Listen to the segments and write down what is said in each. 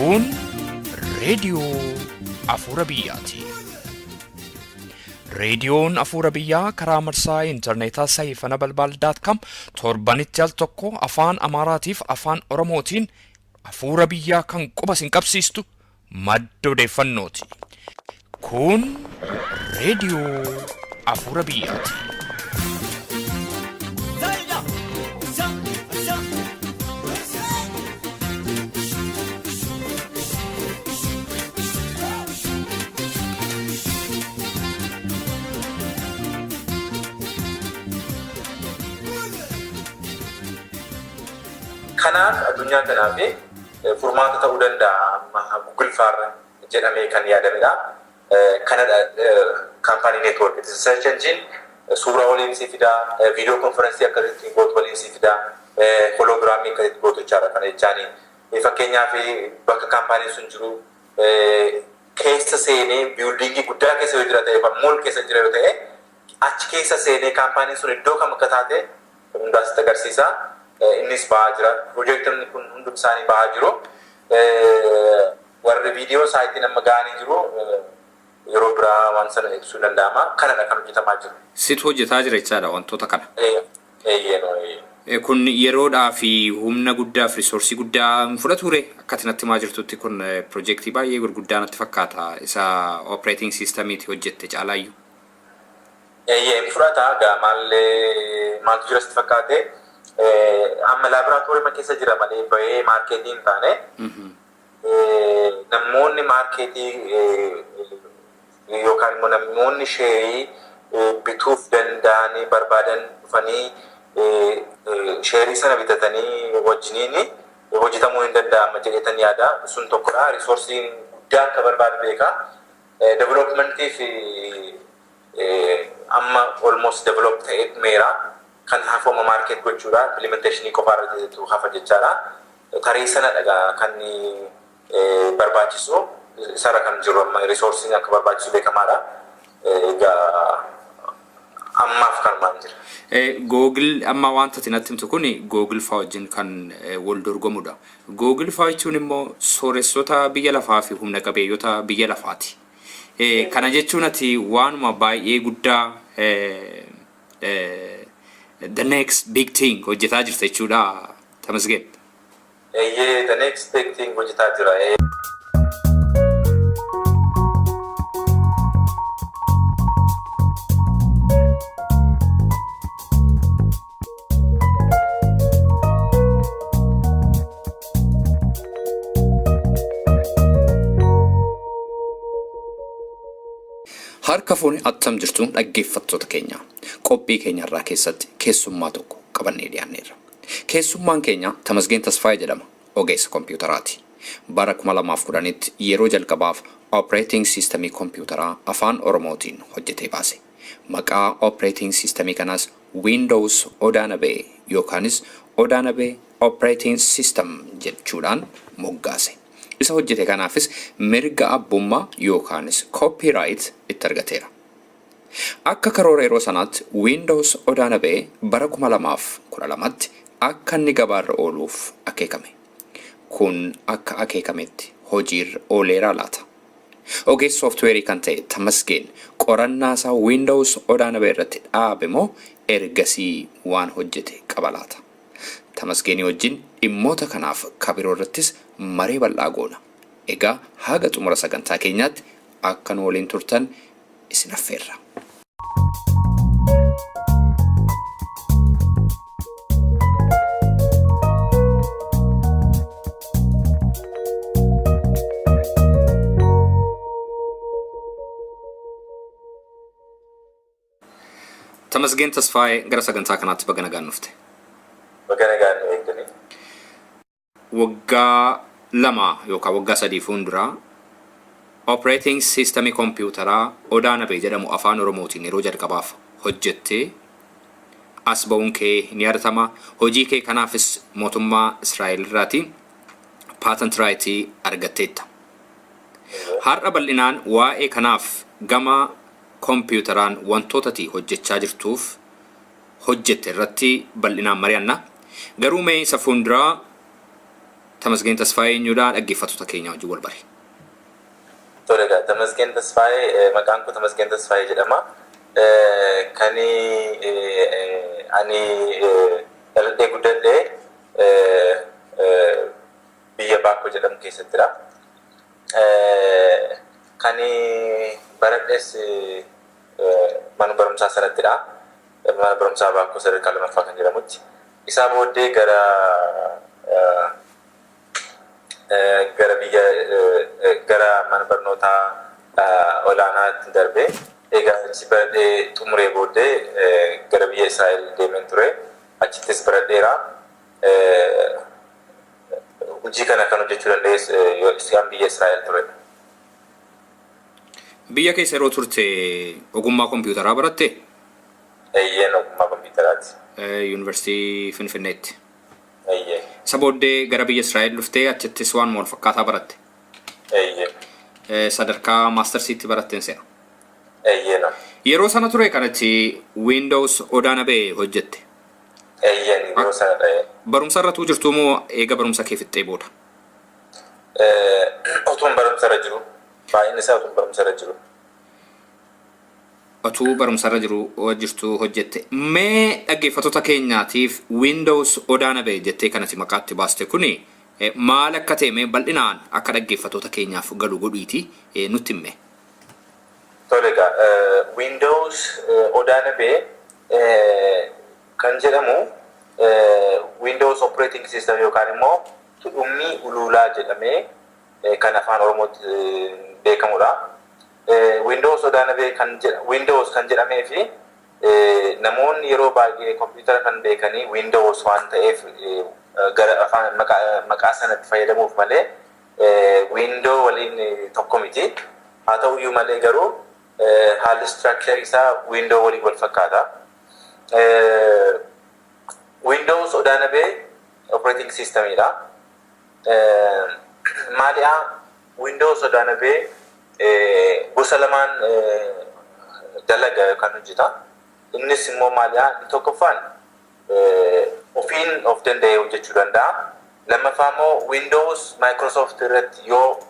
Kun reediyoo Afuura Biyyaati. Reediyoon Afuura Biyyaa karaa marsaa intarneetaa sayifana balbaal dot com torbanitti al tokko afaan Amaaraatiif afaan Oromootiin Afuura Biyyaa kan quba isin qabsiistu madda odeeffannooti. Kun reediyoo Afuura Biyyaati. Kanaaf addunyaa kanaaf furmaata ta'uu danda'a amma Google faarra jedhamee kan yaadamedha. Kanadha company network. Search engine suuraa waliin si fidaa, video conference akkasitti gootu waliin si fidaa, hologramii akkasitti gootu jechaadha kana jechaani. Fakkeenyaaf, bakka kaampaaniin sun jiru keessa seenee, buildingii guddaa keessa yoo jira ta'e, mall keessa jira yoo ta'e, achi keessa seenee kaampaaniin sun iddoo kam akka taate hundaa sitti agarsiisa. Innis ba'aa jira. Piroojektonni kun hundum isaanii ba'aa jiru. Warri viidiyoo saayitiin amma ga'anii jiru. Yeroo biraa waan sana ibsuu danda'ama. Kanadha kan hojjetamaa jiru. Situ hojjetaa jira jechaadha wantoota kana. Eeyyee. Kun yeroodhaa fi humna guddaa fi resourceii guddaa hin fudhatu ture. Akka ati natti himaa jirtutti kun piroojeektii baay'ee gurguddaa natti fakkaata. Isa operating systemiiti hojjette caalaayyuu. Eeyyee, hin fudhata. Egaa maallee maaltu jira sitti fakkaate? Amma laaboraatoorii keessa jira malee bahee marketii hin taane. Namoonni marketii yookaan immoo namoonni shareii bituuf danda'anii barbaadan dhufanii shareii sana bitatanii wajjiniin hojjetamuu hin danda'ama jedhetan yaada. Sun tokkodha. Resourceiin guddaa akka barbaadu beeka. Developmentii fi amma almost develop ta'ee dhumeera. Kan hafu amma market gochuudha. Implementationii qofaa irratti hafa jechaadha. Tarii sana dhagaa kan barbaachisu isarra kan jiru, amma resourceiin akka barbaachisu beekamaadha. Egaa ammaaf kanumaan jira. Google amma wanta ati natti himtu kun Google fa'aa wajjin kan wal dorgomudha. Google fa'aa jechuun immoo sooressota biyya lafaa fi humna qabeeyyota biyya lafaati. Kana jechuun ati waanuma baay'ee guddaa, the next big thing hojjetaa jirta jechuudha, Tamasgeen. Eeyyee, the next big thing hojjetaa jira. Harka fuuni, attam jirtu dhaggeeffattoota keenya? Qophii keenya irraa keessatti keessummaa tokko qabannee dhiyaanneerra. Keessummaan keenya Tamasgeen Tasfaayee jedhama. Ogeessa kompiitaraati. Bara 2010tti yeroo jalqabaaf operating systemii kompiitaraa afaan Oromootiin hojjetee baase. Maqaa operating systemii kanaas Windows Odaa Nabee yookaanis Odaa Nabee Operating System jechuudhaan moggaase. Isa hojjete kanaafis mirga abbummaa yookaanis copyright itti argateera. Akka karoora yeroo sanaatti Windows Odaa Nabee bara 2012tti akka inni gabaarra ooluuf akeekame. Kun akka akeekametti hojiirra ooleeraa laata? Ogeessa sooftiweerii kan ta'e Tamasgeen qorannaa isaa Windows Odaa Nabee irratti dhaabe moo ergasii waan hojjete qaba laata? Tamasgeenii wajjin dhimmoota kanaaf kabiroo irrattis maree bal'aa goona. Egaa haga xumura sagantaa keenyaatti akka nu waliin turtan isin affeerra. Tamasgeen Tasfaayee, gara sagantaa kanaatti baga nagaan dhufte. Baga nagaan nu eegdanii. Waggaa 2 yookaan waggaa 3 fuulduraa operating systemii kompiitaraa Odaa Nabee jedhamu afaan Oromootiin yeroo jalqabaaf hojjettee as ba'uun kee ni yaadatama. Hojii kee kanaafis mootummaa Israa'el irraati patent rightii argatteetta. Har'a bal'inaan waa'ee kanaaf gama kompiitaraan wantoota ati hojjechaa jirtuuf hojjette irratti bal'inaan mari'anna. Garuu mee isa fuulduraa, Tamasgeen Tasfaayee eenyudha? Dhaggeeffattoota keenya wajjin wal bare. Tole egaa, Tamasgeen Tasfaayee, maqaan koo Tamasgeen Tasfaayee jedhama. Kan ani dhaladhee guddadhee biyya Baakoo jedhamu keessattidha. Kan baradhes mana barumsaa sanattidha. Mana barumsaa Baakoo sadarkaa lammaffaa kan jedhamutti. Isaa booddee gara biyya gara mana barnootaa olaanaatti darbee, egaa achi baradhee xumuree booddee gara biyya Israa'el deemeen ture. Achittis baradheera. Hojii kana kan hojjechuu danda'es isaan biyya Israa'el turedha. Biyya keessa yeroo turte ogummaa kompiitaraa baratte? Eeyyeen, ogummaa kompiitaraati. Yuunivarsiitii Finfinneetti. Eeyyee. Isa booddee gara biyya Israa'el dhuftee achittis waan wal fakkaataa baratte. Eeyyee. Sadarkaa maastarsiitti baratteen se'a. Eeyyee. Yeroo sana ture kanatti Windows Odaa Nabee hojjette. Eeyyeen, yeroo sana dha'e. Barumsa irratuu jirtuu moo eega barumsa kee fixxee booda? Otuun barumsa irra jiru. Baay'inni isaa otuun barumsa irra jiru. Otuu barumsa irra jiru jirtuu hojjette. Mee dhaggeeffattoota keenyaatiif Windows Odaa Nabee jettee kanatti maqaatti baaste kuni maal akka ta'e mee bal'inaan akka dhaggeeffattoota keenyaaf galu godhiiti nutti himme. Tole egaa, Windows Odaa Nabee kan jedhamu Windows Operating System yookaan immoo tudhummii uluulaa jedhamee kan afaan Oromootti beekamudha. Windows Odaa Nabee kan Windows kan jedhamee fi namoonni yeroo baay'ee kompiitara kan beekanii Windows waan ta'eef gara afaan maqaa sanatti fayyadamuuf malee Windows waliin tokko miti. Haa ta'uyyuu malee garuu haalli structure isaa Windows waliin wal fakkaata. Windows Odaa Nabee operating systemidha. Maali'a, Windows Odaa Nabee gosa lamaan dalaga yookaan hojjeta. Innis immoo maali'a, inni tokkoffaan ofiin of danda'ee hojjechuu danda'a. Lammaffaa immoo Windows Microsoft irratti yoo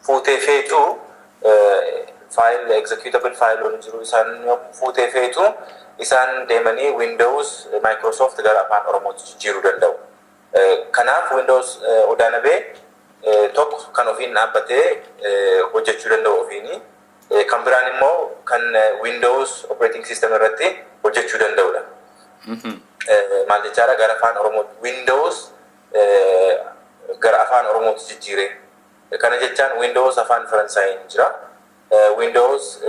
fuutee feetu, file, executable file jiru, isaan yoo fuutee feetu, isaan deemanii Windows Microsoft gara afaan Oromootti jijjiiruu danda'u. Kanaaf Windows Odaa Nabee tokko kan ofiin dhaabbatee hojjechuu danda'u ofiini. Kan biraan immoo kan Windows operating system irratti hojjechuu danda'udha. Maal jechaadha, gara afaan Oromootti Windows gara afaan Oromootti jijjiire. Kana jechaan Windows afaan Faransaayiin jira. Windows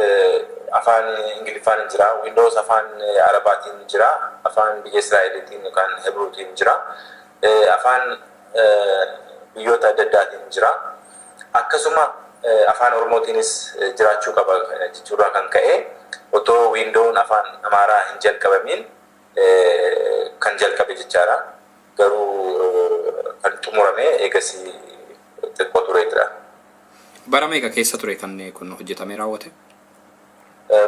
afaan Ingiliffaan jira. Windows afaan Arabaatiin jira. Afaan biyya Israa'eliitiin yookaan Hebruutiin jira. Afaan biyyoota adda addaatiin jira. Akkasuma afaan Oromootiinis jiraachuu qaba jechuurraa kan ka'e otoo Windown afaan Amaaraa hin jalqabamiin kan jalqabe jechaadha. Garuu kan xumurame eegasii xiqqoo tureetidha. Bara meeqa keessa ture kan kun hojjetamee raawwate?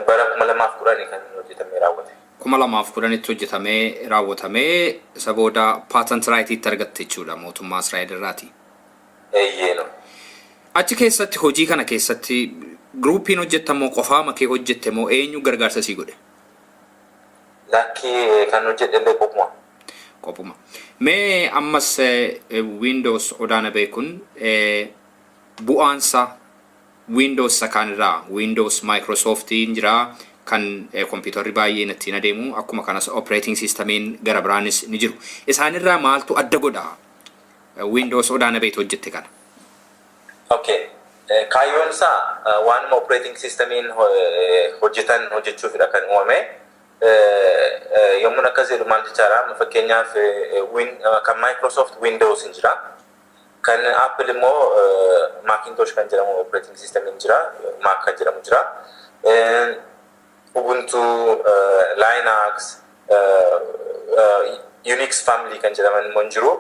Bara 2010 kan hojjetamee raawwate. 2010tti hojjetamee raawwatamee, isa booda patent rightiitti argatte jechuudha mootummaa Israa'el irraati. Eeyyeeno. Achi keessatti, hojii kana keessatti groupiin hojjettamoo qofaa makee hojjette moo eenyu gargaarsa sii godhe? Lakkii, kan hojjedhe illee qophuma. Qophuma. Mee ammas Windows Odaa Nabee kun bu'aansa Windows isa kaanirraa, Windows Microsoftiin jira kan kompiitarri baay'een ittiin adeemu, akkuma kanas operating systemiin gara biraanis ni jiru. Isaanirraa maaltu adda godha Windows Odaa Nabeetu hojjette kana? Okay. Kaayyoon isaa waanuma operating systemiin hojjetan hojjechuufidha kan uumame. Yommuun akkas jedhu maal jechaadha? Fakkeenyaaf kan Microsoft Windows hin jira. Kan Apple immoo Macintosh kan jedhamu operating system hin jira. Mac kan jedhamu jira. Ubuntu, Linux, Unix family kan jedhaman immoo hin jiru.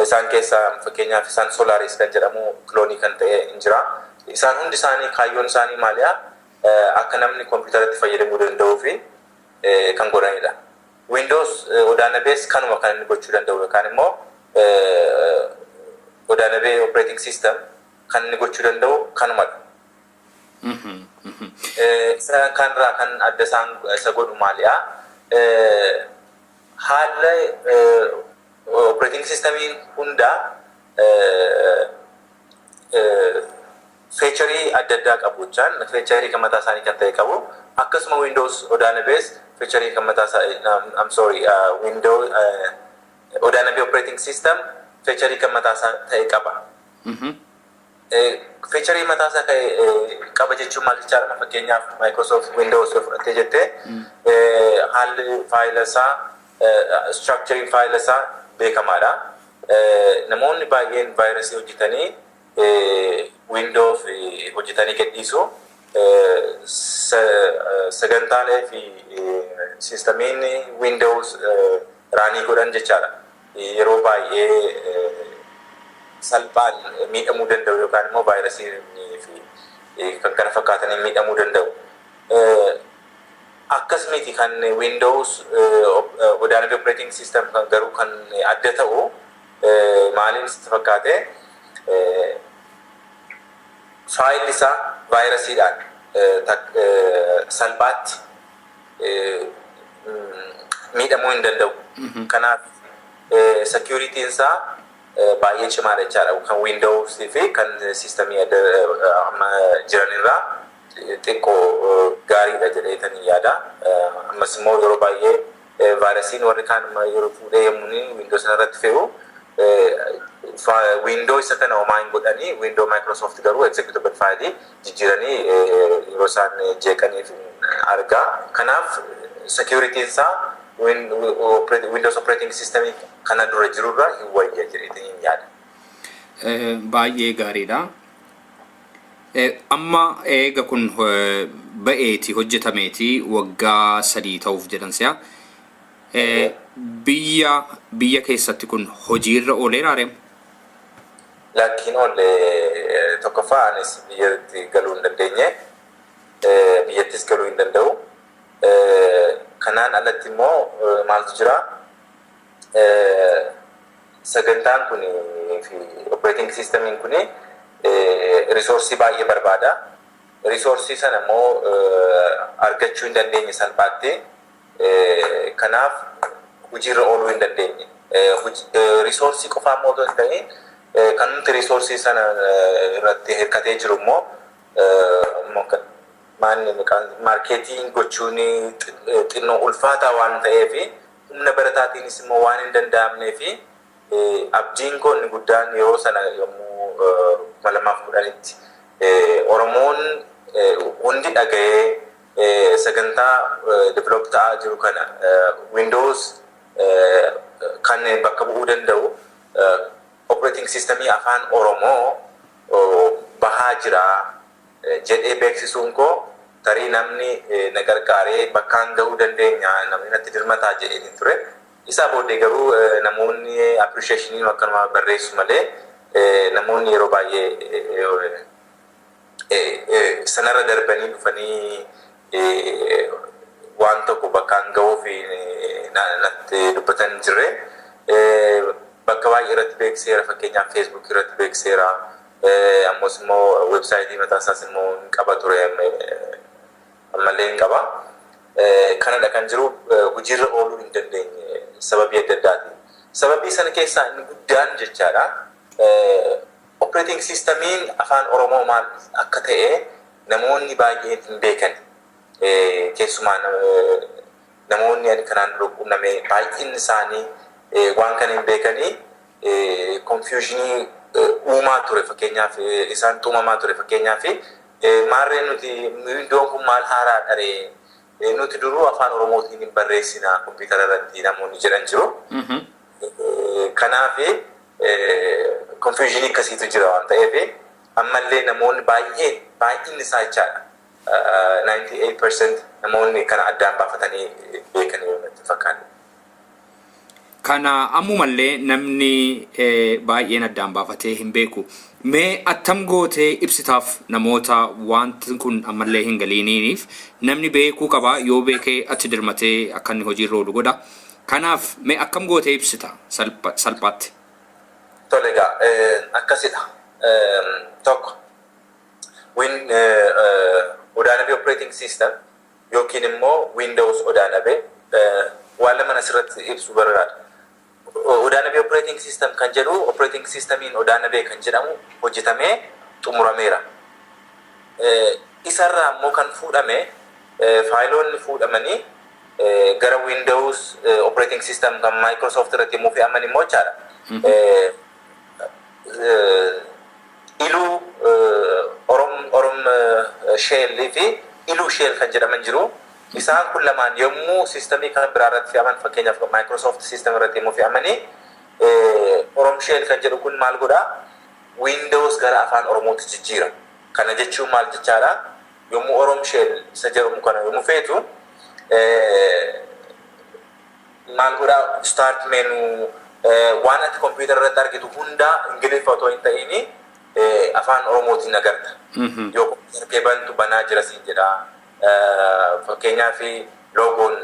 Isaan keessaa fakkeenyaaf isaan Solaris kan jedhamu clone kan ta'e hin jira. Isaan hundi isaanii kaayyoon isaanii maali'a? Akka namni kompiitaratti fayyadamuu danda'uu fi kan godhanidha. Windows Odaa Nabees kanuma kan inni gochuu danda'u yookaan immoo Odaa Nabee operating system kan inni gochuu danda'u kanumadha. Isa kanarraa kan adda isaan isa godhu maali'a? Haala operating systemiin hundaa featurii adda addaa qabu jechaan, featurii kan mataa isaanii kan ta'e qabu. Akkasuma Windows Odaa Nabees featurii kan mataa isaa, I'm sorry, Windows Odaa Nabee operating system featurii kan mataa isaa ta'e qaba. Featurii mataa isaa ta'e qaba jechuun maal jechaadha? Fakkeenyaaf, Microsoft Windows yoo fudhattee jettee, haalli faayila isaa, structuring faayila isaa beekamaadha. Namoonni baay'een vaayirasii hojjetanii Windows hojjetanii gadhiisu. Sagantaalee fi siistamiin Windows run godhan jechaadha. Yeroo baay'ee salphaan miidhamuu danda'u yookaan immoo vaayirasii fi kan kana fakkaataniin miidhamuu danda'u. Akkas miti kan Windows Odaa Nabee operating system garuu kan adda ta'u maaliin sitti fakkaate? Faayilli isaa vaayirasiidhaan salphaatti miidhamuu hin danda'u. Kanaaf securityn isaa baay'ee cimaadha jechaadha. Kan Windows fi kan siistamii adda amma jiran irraa xiqqoo gaariidha jedheetanii yaada. Ammas immoo yeroo baay'ee vaayirasiin warri kaan yeroo fuudhee yommuu Windows sana irratti fe'u, Windows isa kana homaa hin godhanii, Windows Microsoft garuu executable file jijjiiranii yeroo isaan jeeqaniif argaa. Kanaaf securityn isaa Windows operating system kana dura jirurraa hin wayya jedheetiin hin yaada. Baay'ee gaariidha. Amma eega kun ba'eeti hojjetameeti waggaa 3 ta'uuf jedhan si'a. Biyya keessatti kun hojiirra ooleera areema? Lakkiin oolle. Tokkoffaa, anis biyyatti galuu hin dandeenye. Biyyattis galuu hin danda'u. Kanaan alatti immoo maaltu jira? Sagantaan kun fi operating systemiin kun resourcii baay'ee barbaada. Resourcii sana immoo argachuu hin dandeenye salphaatti. Kanaaf hojiirra ooluu hin dandeenye. Resourcii qofaa immoo otoo hin ta'in, kan nuti resourcii sana irratti hirkatee jiru immoo marketing gochuun xinnoo ulfaataa waan ta'eef, humna barataatiinis immoo waan hin danda'amnee fi abdiin koo inni guddaan yeroo sana yommuu 2010tti Oromoon hundi dhaga'ee sagantaa develop ta'aa jiru kana, Windows kan bakka bu'uu danda'u operating systemii afaan Oromoo bahaa jira jedhee beeksisuun koo, tarii namni na gargaaree bakkaan gahuu dandeenya, namni natti dirmataa jedheen ture. Isaa booddee garuu namoonni appreciationii akkanuma barreessu malee namoonni yeroo baay'ee sanarra darbanii dhufanii waan tokko bakkaan gahuuf natti dubbatan hin jirre. Bakka baay'ee irratti beeksiseera, fakkeenyaaf Facebook irratti beeksiseera. Ammas immoo websiteii mataa isaas immoo hin qaba ture, ammallee hin qaba. Kanadha kan jiru, hojiirra ooluu hin dandeenye sababii adda addaatiin. Sababii sana keessaa inni guddaan jechaadha. Operating systemiin afaan Oromoo maal akka ta'e namoonni baay'een hin beekan. Keessumaa namoonni ani kanaan dura qunname baay'een isaanii waan kana hin beekanii, confusionii uumaa ture, fakkeenyaaf isaan uumamaa ture. Fakkeenyaaf, maarreen nuti Windowon kun maal haaraa dharee, nuti duruu afaan Oromootiin hin barreessina kompiitara irratti namoonni jedhan jiru. Kanaaf confusionii akkasiitu jira waan ta'eef, ammallee namoonni baay'een, baay'inni isaa jechaadha, 98% namoonni kana addaan baafatanii beekanii yoo natti fakkaate. Kana ammumallee namni baay'een addaan baafatee hin beeku. Mee attam gootee ibsitaaf namoota wanti kun ammallee hin galiiniif? Namni beekuu qaba, yoo beekee achi dirmatee akka inni hojiirra oolu godha. Kanaaf mee akkam gootee ibsita salphaatti? Tole egaa, akkasidha. Tokko, Odaa Nabee Operating System yookiin immoo Windows Odaa Nabee waan lama asirratti ibsuu barbaada. Odaa Nabee Operating System kan jedhu, Operating Systemiin Odaa Nabee kan jedhamu hojjetamee xumurameera. Isarraa immoo kan fuudhame, faayiloonni fuudhamanii gara Windows Operating System kan Microsoft irratti immoo fe'aman immoo jechaadha. Iluu Orom Shell fi Iluu Shell kan jedhaman jiru. Isaan kun lamaan yommuu systemii kan biraa irratti fe'aman, fakkeenyaaf Microsoft system irratti yommuu fe'amanii, Orom Shell kan jedhu kun maal godhaa? Windows gara afaan Oromootti jijjiira. Kana jechuun maal jechaadha? Yommuu Orom Shell isa jedhamu kana yommuu feetu maal godhaa? Start menu, waan ati kompiitara irratti argitu hundaa Ingiliffa otoo hin ta'in afaan Oromootiin agarta. Yoo kompiitara kee bantu banaa jira siin jedha. Fakkeenyaaf loogoon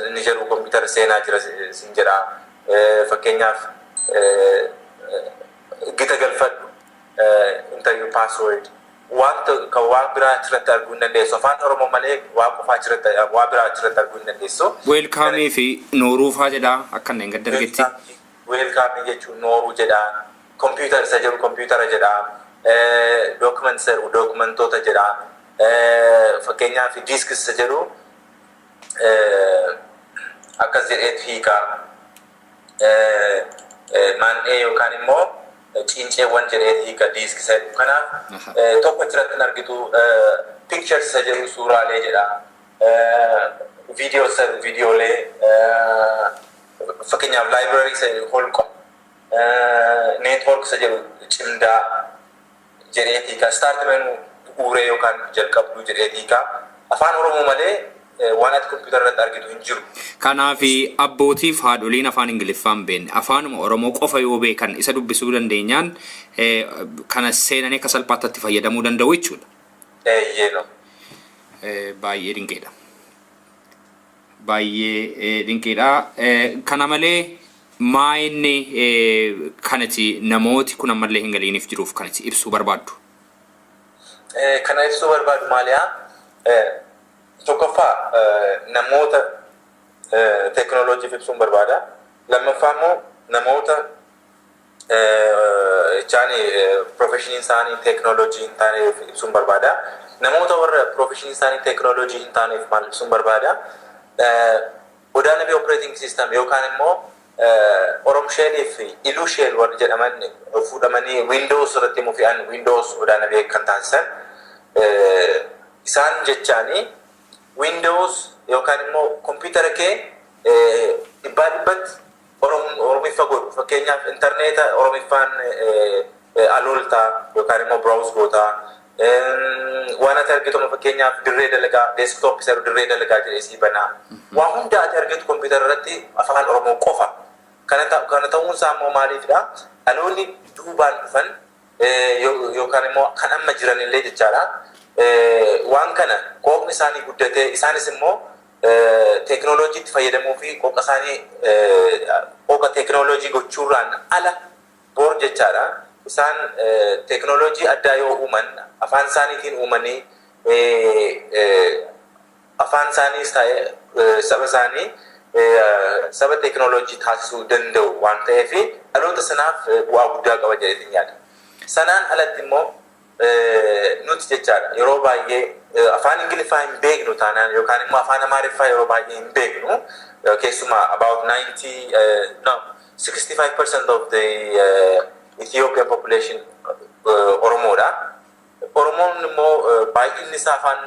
inni jedhu kompiitara seenaa jira siin jedha. Fakkeenyaaf gita galfadhu, enter your password, wanta kan waan biraa achirratti arguu hin dandeessu. Afaan Oromoo malee waa qofaa achirratti, waa biraa achirratti arguu hin dandeessu. Welcome fi nooruufaa jedha akka inni gadda argetti. Welcome jechuun nooruu jedha. Kompiitara isa jedhu kompiitara jedha. Document jedhu dookumentoota jedha. Fakkeenyaaf disk isa jedhu akkas jedheetu hiika. Maandhee yookaan immoo ciinceewwan jedheetu hiika disk isa jedhu. Kanaaf tokko achirratti hin argitu. Pictures isa jedhu suuraalee jedha. Viidiyoo isa jedhu viidiyoolee. Fakkeenyaaf library isa jedhu holqa. Network isa jedhu cimdaa jedheeti hiika. Start menu bu'uuree yookaan jalqabduu jedheeti hiika. Afaan Oromoo malee waan ati kompiitara irratti argitu hin jiru. Kanaaf abbootiif haadholiin afaan Ingiliffaa hin beekne afaanuma Oromoo qofa yoo beekan, isa dubbisuu dandeenyaan kana seenanii akka salphaatti itti fayyadamuu danda'u jechuudha. Eeyyee. Baay'ee dinqiidha. Baay'ee dinqiidha. Kana malee maa inni kanati namooti kun ammallee hin galiiniif jiruuf kanati ibsuu barbaaddu? Kana ibsuu barbaadu maaliyaa? Tokkoffaa, namoota teekinooloojiif ibsuun barbaada. Lammaffaa immoo namoota jechaani professioniin isaanii teekinooloojii hin taaneef ibsuun barbaada. Namoota warra professioniin isaanii teekinooloojii hin taaneef maal ibsuun barbaada? Odaa Nabee Operating System yookaan immoo Orom Shellii fi Iluu Shell warri jedhaman fuudhamanii Windows irratti immoo fe'an, Windows Odaa Nabee kan taasisan isaan jechaanii, Windows yookaan immoo kompiitara kee dhibbaa dhibbatti Oromiffa godhu. Fakkeenyaaf intarneeta Oromiffaan alooltaa yookaan immoo browse gootaa. Waan ati argitu, fakkeenyaaf dirree dalagaa, desktop isa dirree dalagaa jedhee sii banaa. Waa hunda ati argitu kompiitara irratti afaan Oromoo qofa. Kana ta'uun isaa immoo maaliifidha? Dhaloonni duubaan dhufan yookaan immoo kan amma jiran illee jechaadha. Waan kana qooqni isaanii guddatee, isaanis immoo teekinooloojiitti fayyadamuu fi qooqa isaanii qooqa teekinooloojii gochuurraan ala boor jechaadha. Isaan teekinooloojii addaa yoo uuman, afaan isaaniitiin uumanii, afaan isaaniis ta'e saba isaanii saba teekinooloojii taasisuu danda'u waan ta'eef, dhaloota sanaaf bu'aa guddaa qaba jedheetiin yaada. Sanaan alatti immoo nuti jechaadha yeroo baay'ee afaan Ingiliffaa hin beeknu taanaan, yookaan immoo afaan Amaariffaa yeroo baay'ee hin beeknu, keessumaa about 90, no, 65% of the Ethiopian population Oromoodha. Oromoon immoo baay'inni isaa afaan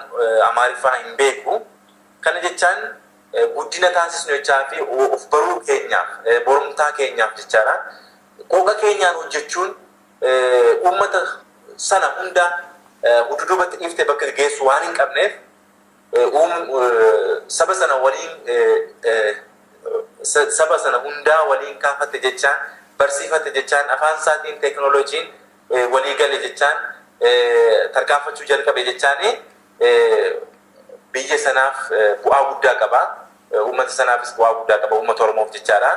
Amaariffaa hin beeku. Kana jechaan guddina taasisnu jechaa fi of baruu keenyaaf, borumtaa keenyaaf jechaadha. Qooqa keenyaan hojjechuun uummata sana hunda dudduubatti dhiiftee bakka geessu waan hin qabneef, saba sana waliin, saba sana hundaa waliin kaafatte jechaan, barsiifatte jechaan, afaan isaatiin teekinooloojiin walii gale jechaan, tarkaanfachuu jalqabe jechaan, biyya sanaaf bu'aa guddaa qaba. Uummata sanaafis bu'aa guddaa qaba. Uummata Oromoof jechaadha.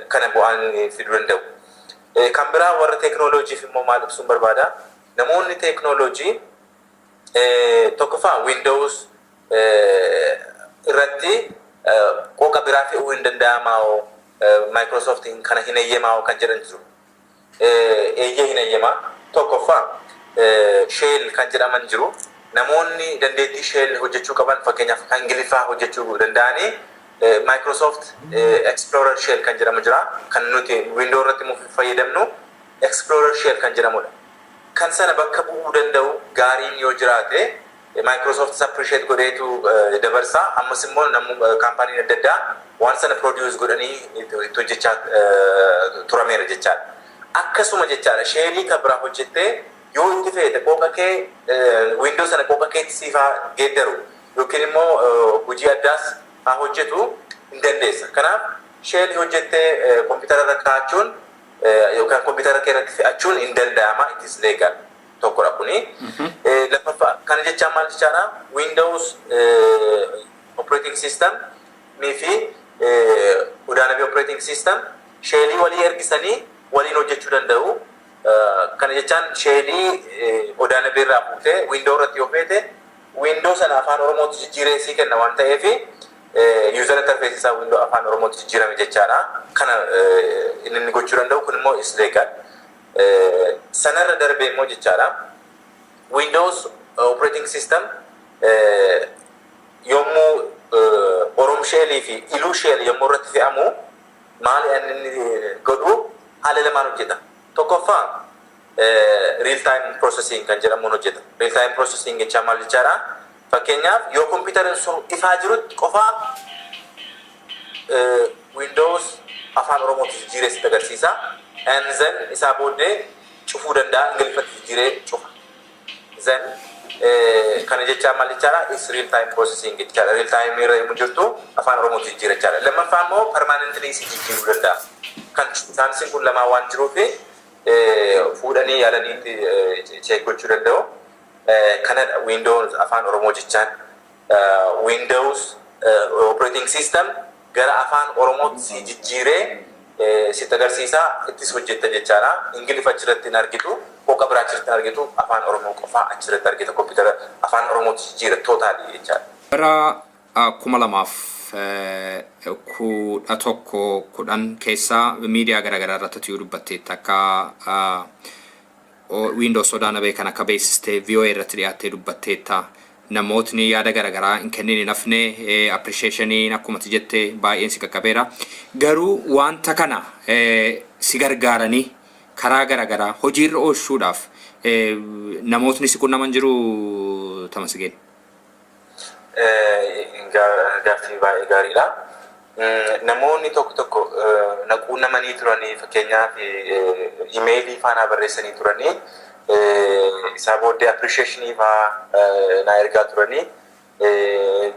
Kana bu'aan fiduu danda'u. Kan biraa warra teeknooloojiif immoo maal ibsuun barbaada? Namoonni teeknooloojii tokkoffaa Windows irratti qooqa biraa fe'uu hin danda'amaa, Microsoft kana hin eeyyamaa kan jedhan jiru. Eeyyee, hin eeyyamaa. Tokkoffaa shell kan jedhaman jiru. Namoonni dandeettii shell hojjechuu qaban, fakkeenyaaf kan Ingiliffaa hojjechuu danda'anii, Microsoft Explorer Shell kan jedhamu jira. Kan nuti Windows irratti fayyadamnu Explorer Shell kan jedhamudha. Kan sana bakka bu'uu danda'u gaariin yoo jiraate, Microsoft appreciate godheetu dabarsa. Ammas immoo kaampaaniin adda addaa waan sana produce godhanii itti hojjechaa turameera jechaadha. Akkasuma jechaadha, shellii kan biraa hojjettee yoo itti feete, qooqa kee Windows sana qooqa keetti siif haa geeddaru yookiin immoo hojii addaas haa hojjetu hin dandeessa. Kanaaf shellii hojjettee kompiitara irra kaa'achuun yookaan kompiitara kee irratti fe'achuun hin danda'ama, it is legal tokkodha kuni. Lammaffaa, kana jechaan maal jechaadha? Windows operating system fi Odaa Nabee operating system shellii walii ergisanii waliin hojjechuu danda'u. Kana jechaan shellii Odaa Nabee irraa fuutee Windows irratti yoo feete, Windows sana afaan Oromootti jijjiiree sii kenna waan ta'eef, user interface isaa Windows afaan Oromootti jijjiirame jechaadha. Kana inni gochuu danda'u kun immoo is legal. Sanarra darbee immoo jechaadha. Windows operating system yommuu Orom shellii fi Iluu shell yommuu irratti fe'amu, maal inni godhu? Haala lamaan hojjeta. Tokkoffaa, real time processing kan jedhamuun hojjeta. Real time processing jechaan maal jechaadha? Fakkeenyaaf yoo kompiitarri sun ifaa jirutti qofaa Windows afaan Oromootti jijjiiree sitti agarsiisa. And then isaa booddee cufuu danda'a, Ingiliffatti jijjiiree cufa. Then kana jechaan maal jechaadha? Is real time processing jechaadha. Real time irra yommuu jirtu afaan Oromootti jijjiira jechaadha. Lammaffaa immoo permanently si jijjiiruu danda'a. Kan chanceiin kun lamaan waan jiruuf, fuudhanii yaalanii check gochuu danda'u. Kanadha Windows afaan Oromoo jechaan. Windows operating system gara afaan Oromootti si jijjiiree sitti agarsiisa, ittis hojjetta jechaadha. Ingilifa achirratti hin argitu, qooqa biraa achirratti hin argitu, afaan Oromoo qofaa achirratti argita, kompiitara afaan Oromootti jijjiira totally jechaadha. Bara 2011 10 keessa miidiyaa garaagaraa irratti tuyuu dubbatteetta, akka Windows Odaa Nabee kan akka beeksistee VOA irratti dhiyaattee dubbatteetta. Namootni yaada garaagaraa hin kennin hin hafne, appreciationiin akkuma ati jette baay'een si qaqqabeera. Garuu wanta kana si gargaaranii karaa garaagaraa hojiirra oolchuudhaaf namootni si qunnaman jiru, Tamasgeen? Gaaffii baay'ee gaariidha. Namoonni tokko tokko na quunnamanii turanii, fakkeenyaaf imeelii faanaa barreessanii turanii, isaa booddee appreciationii faa naa ergaa turanii,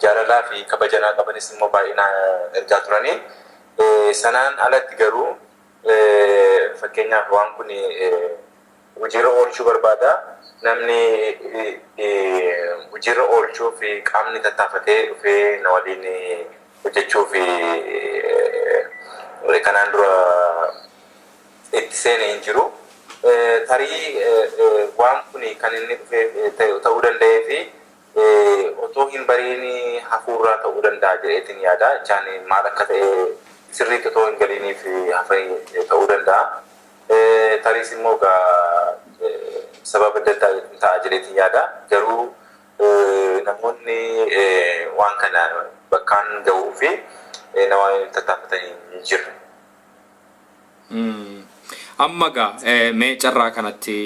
jaalalaa fi kabajanaa qabanis immoo baay'ee naa ergaa turanii. Sanaan alatti garuu, fakkeenyaaf waan kun hojiirra oolchuu barbaada. Namni hojiirra oolchuuf qaamni tattaafatee dhufee na waliin hojjechuuf kanaan dura itti seene hin jiru. Tarii waan kun kan inni dhufee ta'uu danda'ee fi otoo hin bariin hafuurraa ta'uu danda'a jedheetiin yaada. Jechaan maal akka ta'e sirriitti otoo hin galiiniif hafanii ta'uu danda'a. Tariis immoo sababa adda addaa ta'a jedheetiin yaada. Garuu namoonni waan kana bakkaan ga'uu fi nama tattaafatanii hin jirre. Amma gaa mee carraa kanatti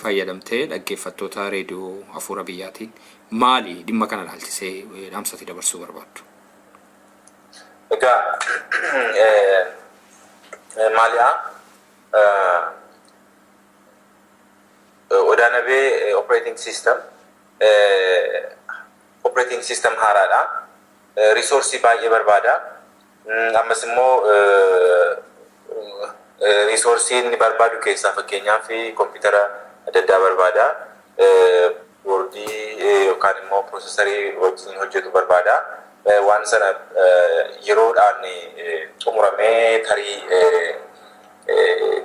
fayyadamtee dhaggeeffattoota reediyoo Hafuura Biyyaatiin maali dhimma kana ilaalchisee dhaamsatti dabarsuu barbaaddu? Egaa maali'a? Odaa Nabee operating system haaraadha. Resourceii baay'ee barbaada. Ammas immoo resourceii inni barbaadu keessaa fakkeenyaaf kompiitara adda addaa barbaada. Boardii yookaan immoo processorii wajjin hojjetu barbaada. Waan sana yeroodhaan xumuramee tarii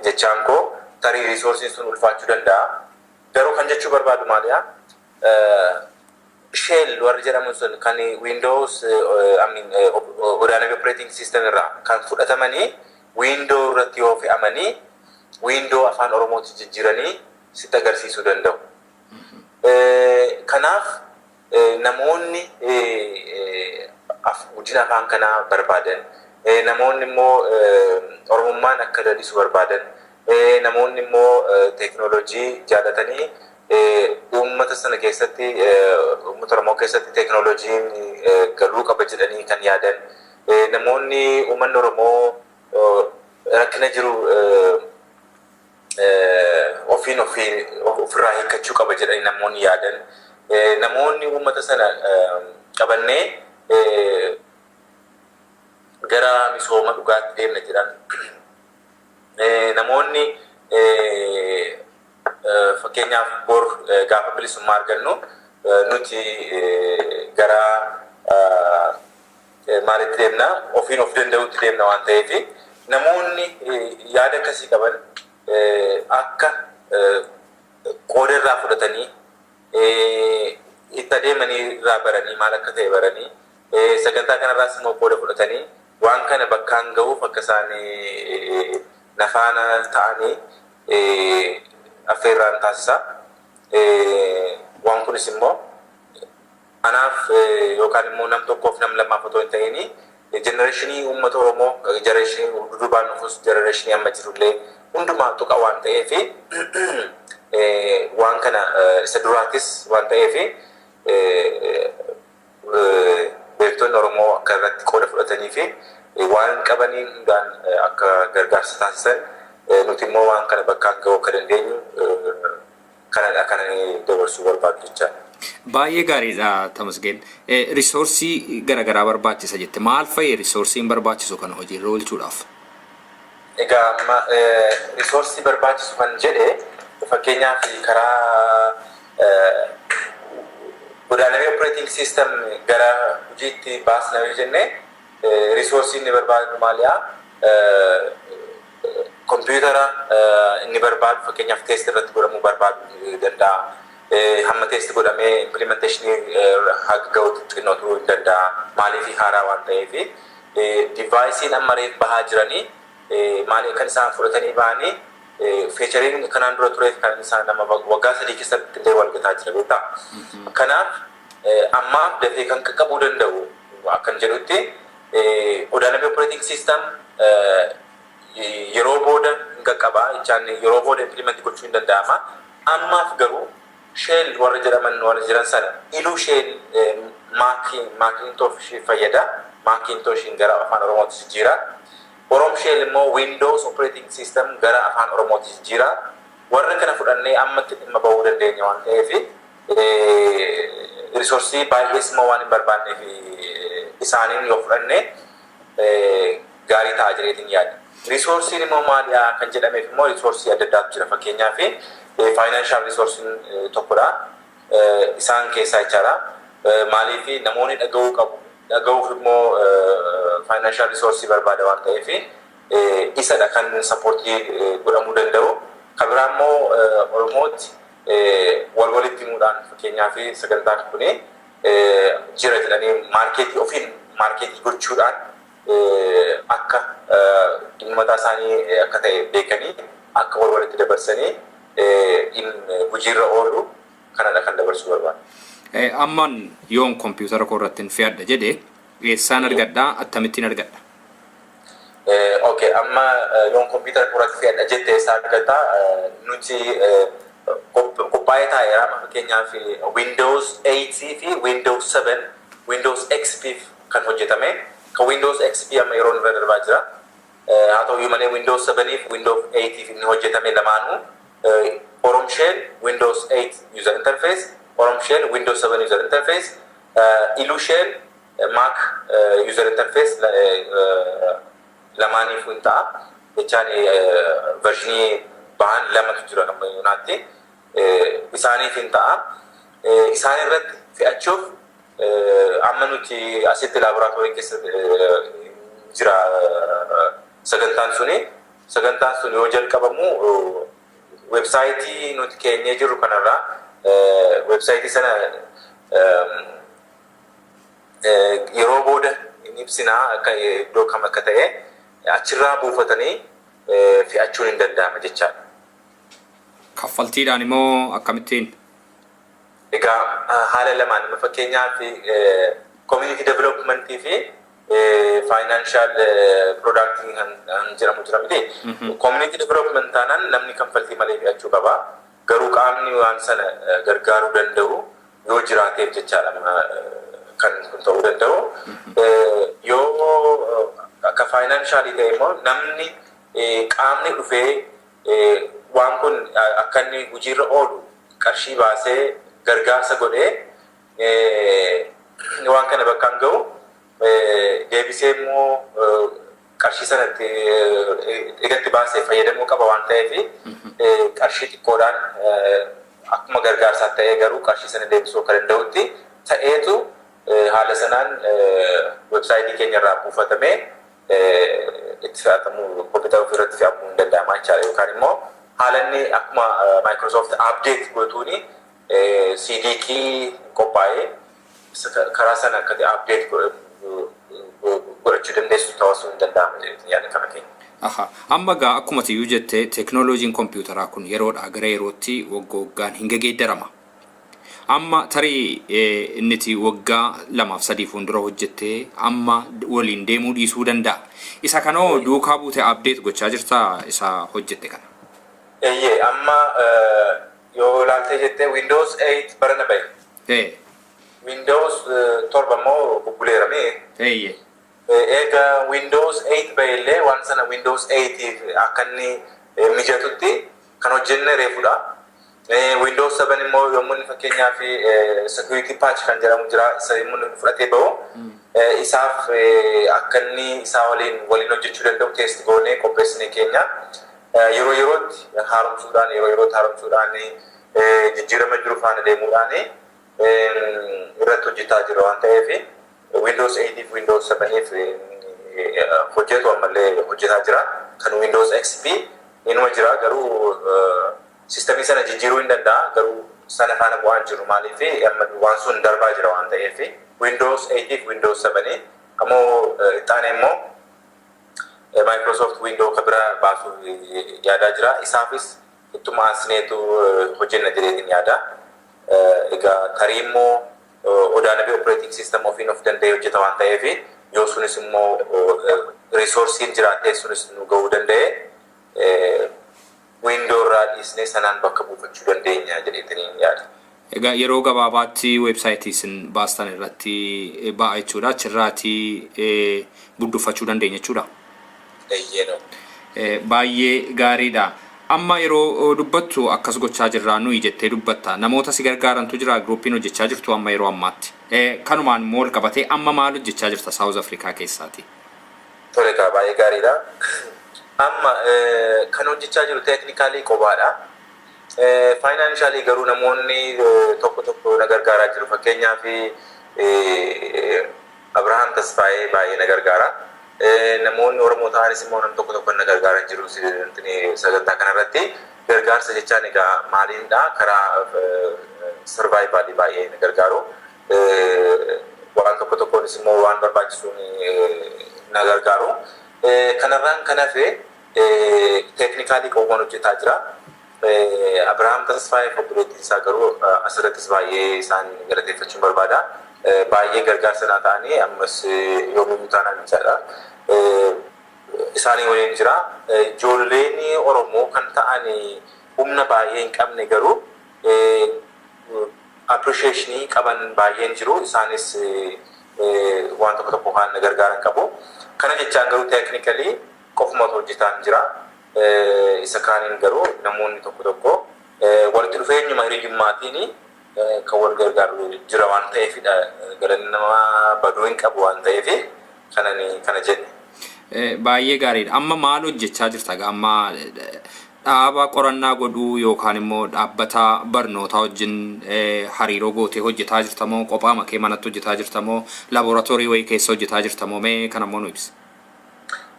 Jechaan koo tarii resourceiin sun ulfaachuu danda'a. Garuu kan jechuu barbaadu maaliyaa? Shell warri jedhamu sun kan Windows, I mean, Odaa Nabii operating system irraa kan fudhatamanii Windows irratti yoo fe'amanii, Windows afaan Oromootti jijjiiranii sitti agarsiisuu danda'u. Kanaaf namoonni guddina afaan kanaa barbaadan, namoonni immoo Oromummaan akka lalisu barbaadan, namoonni immoo teekinooloojii jaallatanii uummata sana keessatti, uummata Oromoo keessatti teekinooloojiin galuu qaba jedhanii kan yaadan, namoonni uummanni Oromoo rakkina jiru ofiin ofii ofirraa hiikkachuu qaba jedhanii namoonni yaadan, namoonni uummata sana qabannee gara misooma dhugaatti deemna jedhan, namoonni fakkeenyaaf bor gaafa bilisummaa argannu nuti gara maalitti deemna, ofiin of danda'utti deemna waan ta'eef, namoonni yaada akkasii qaban akka qooda irraa fudhatanii, itti adeemanii irraa baranii, maal akka ta'e baranii, sagantaa kanarraas immoo qooda fudhatanii waan kana bakkaan ga'uuf akka isaan nafaana ta'anii affeerraan taasisa. Waan kunis immoo anaaf yookaan immoo nam tokkoof, nam lamaaf otoo hin ta'in, generationii uummata Oromoo, generationii dudubaan dhufus, generationii amma jirullee hundumaa tuqa waan ta'eef, waan kana isa duraatis waan ta'eef, beektonni Oromoo akka irratti qooda fudhatanii fi waan qabaniin hundaan akka gargaarsa taasisan, nuti immoo waan kana bakkaan ga'uu akka dandeenyu kanadha kan dabarsuu barbaadu jechaadha. Baay'ee gaariidha, Tamasgeen. Resourceii garaagaraa barbaachisa jette. Maal fa'i resourceiin barbaachisu kana hojiirra oolchuudhaaf? Egaa amma resourceii barbaachisu kan jedhe, fakkeenyaaf karaa Odaa Nabii operating system gara hojiitti baasna yoo jenne, resourceii inni barbaadu maaliyaa? Kompiitara inni barbaadu, fakkeenyaaf test irratti godhamuu barbaadu danda'a. Hamma test godhamee implementationii haga ga'utti xinnoo turuu hin danda'a. Maaliif? Haaraa waan ta'eef. Deviceiin amma reef bahaa jiranii maali kan isaan fudhatanii bahanii, featureiin kanaan dura tureef kan isaan nama waggaa 3 keessatti illee wal gataa jira, beektaa. Kanaaf ammaaf dafee kan qaqqabuu danda'u akkan jedhutti Odaa Nabii operating system yeroo booda hin qaqqaba jechaan, yeroo booda implement gochuu hin danda'ama. Ammaaf garuu shell warra jedhaman, warra jiran sana, Iluu Shell Macintosh fayyada. Macintoshiin gara afaan Oromootti jijjiira. Orom Shell immoo Windows operating system gara afaan Oromootti jijjiira. Warra kana fudhannee ammatti dhimma bahuu dandeenya waan ta'eef, resourceii baay'ees immoo waan hin barbaanneef, isaaniin yoo fudhanne gaarii ta'a jedheetiin yaada. Resourceiin immoo maaliyaa kan jedhameef immoo, resourceii adda addaatu jira. Fakkeenyaaf financial resourceiin tokkodha. Isaan keessaa jechaadha. Maaliif? Namoonni dhaga'uu qabu. Dhaga'uuf immoo financial resourceii barbaada waan ta'eef, isadha kan supportii godhamuu danda'u. Kan biraa immoo Oromootti wal walitti himuudhaan, fakkeenyaaf sagantaan kuni jira jedhanii marketii ofiin marketii gochuudhaan, akka dhimma mataa isaanii akka ta'e beekanii akka wal walitti dabarsanii hojiirra oolu kanadha kan dabarsuu barbaadu. Ammaan yoon kompiitara koo irratti hin fe'adha jedhe, eessaan argadhaa? Akkamittiin argadha? Okay, amma yoon kompiitara koo irratti fe'adha jette, eessaa argataa? Nuti qophaa'ee taa'eera. Fakkeenyaaf Windows 8 fi Windows 7, Windows XP kan hojjetame. Kan Windows XP amma yeroo irra darbaa jira. Haa ta'u iyyuu malee Windows 7 fi Windows 8 inni hojjetame lamaanuu Orom Shell Windows 8 user interface, Orom Shell Windows 7 user interface, Ilu Shell Mac user interface lamaaniif hin ta'a. Jechaan versionii bahan lamatu jira amma yoonaatti. Isaaniif hin ta'a. Isaan irratti fe'achuuf amma nuti asitti laaboraatoorii keessa jira sagantaan suni. Sagantaan sun yoo jalqabamu websaayitii nuti keenyee jirru kanarraa websaayitii sana yeroo booda hin ibsinaa, akka iddoo kam akka ta'e achirraa buufatanii fe'achuun hin danda'ama jechaadha. Kaffaltiidhaan immoo akkamittiin? Egaa haala lamaan, amma fakkeenyaaf community developmentii fi financial product kan jedhamu jira miti. Community development taanaan namni kaffaltii malee fe'achuu qaba. Garuu qaamni waan sana gargaaruu danda'u yoo jiraateef jechaadha kan kun ta'uu danda'u. Yoo akka financialii ta'e immoo namni qaamni dhufee waan kun akka inni hojiirra oolu qarshii baasee gargaarsa godhee waan kana bakkaan ga'u, deebisee immoo qarshii sanatti eegatti baasee fayyadamuu qaba waan ta'eef, qarshii xiqqoodhaan akkuma gargaarsaa ta'ee garuu qarshii sana deebisuu akka danda'utti ta'eetu haala sanaan websaayitii keenya irraa buufatamee itti fe'atamuu, kompiitara ofii irratti fe'amuu hin danda'ama jechaadha. Yookaan immoo haala inni akkuma Microsoft update gootuuni CD key qophaa'ee karaa sana akka update godhachuu dandeessu ta'uu hin danda'ama jedheetiin yaada kana keenya. Aha. Amma gaa akkuma tiyyuu jettee, teeknooloojiin kompiitaraa kun yeroodhaa gara yerootti waggaa waggaan hin geeddarama. Amma tarii inniti waggaa 2f 3 fuuldura hojjettee amma waliin deemuu dhiisuu danda'a. Isa kanoo duukaa buutee update gochaa jirtaa isa hojjette kana? Eeyyee, amma yoo ilaaltee jettee Windows 8 barana bahe. Windows 7 immoo bubbuleerame. Eega Windows 8 bahillee waan sana Windows 8 akka inni mijatutti kan hojjenne reefudha. Windows 7 immoo yommuu inni fakkeenyaaf security patch kan jedhamu jira, isa yommuu inni fudhatee bahu isaaf akka inni isaa waliin hojjechuu danda'u test goonee qopheessine keenya. Yeroo yerootti haaromsuudhaan, yeroo yerootti haaromsuudhaan, jijjiirama jiru faana deemuudhaan irratti hojjetaa jira waan ta'eef, Windows 8 fi Windows 7 fi hojjetu ammallee hojjetaa jira. Kan Windows XP inuma jira, garuu sistemii sana jijjiiruu hin danda'a, garuu sana faana bu'aan jiru. Maaliif? Amma waan sun darbaa jira waan ta'eef. Windows 8 fi Windows 7 ammoo ittaane immoo Microsoft Windows kan biraa baasuuf yaadaa jira. Isaafis ittuma aansineetu hojjenna jedheetiin yaada. Egaa tarii immoo Odaa Nabii operating system ofiin of danda'ee hojjeta waan ta'eef, yoo sunis immoo resourceiin jiraatee sunis nu ga'uu danda'e, Windows irraa dhiisnee sanaan bakka buufachuu dandeenya jedheetiin yaada. Egaa yeroo gabaabaatti weebsaayitii isin baastan irratti ba'a jechuudha. Achirraatii buddufachuu dandeenya jechuudha. Eeyyee. Baay'ee gaariidha. Amma yeroo dubbattu akkas gochaa jirraa nuyi jettee dubbatta. Namoota si gargaarantu jira, groupiin hojjechaa jirtu amma yeroo ammaatti. Kanumaan immoo wal qabatee amma maal hojjechaa jirta South Africa keessaati? Tole egaa, baay'ee gaariidha. Amma kan hojjechaa jiru technicalii qobaadha. Financialii garuu namoonni tokko tokko na gargaaraa jiru. Fakkeenyaaf Abrahaam Tasfaayee baay'ee na gargaara. Namoonni Oromoo ta'anis immoo nam tokko tokko na gargaaran jiru sagantaa kanarratti. Gargaarsa jechaan egaa maaliinidha? Karaa survivalii baay'ee na gargaaru. Waan tokko tokkonis immoo waan barbaachisuun na gargaaru. Kanarraan kan hafe technicalii qowwan hojjetaa jira. Abrahaam Tasfaayee fi obboleettiin isaa garuu asirrattis baay'ee isaan galateeffachuun barbaada. Baay'ee gargaarsa naa ta'anii ammas yoomiyyuu taanaan jechaadha. Isaanii waliin jira. Ijoolleen Oromoo kan ta'an humna baay'ee hin qabne garuu appreciationii qaban baay'een jiru. Isaanis waan tokko tokko kan na gargaaran qabu. Kana jechaan garuu technicalii qofumatu hojjetaan jira. Isa kaaniin garuu namoonni tokko tokko walitti dhufeenyuma hiriyyummaatiin kan wal gargaaru jira waan ta'eefidha. Galanni namaa baduu hin qabu waan ta'eef kana jedhe. Baay'ee gaariidha. Amma maal hojjechaa jirta? Amma dhaaba qorannaa godhuu yookaan immoo dhaabbata barnootaa wajjin hariiroo gootee hojjetaa jirta moo kophaa makee manatti hojjetaa jirta moo laaboraatoorii wayii keessa hojjetaa jirta moo, mee kana immoo nu ibsi?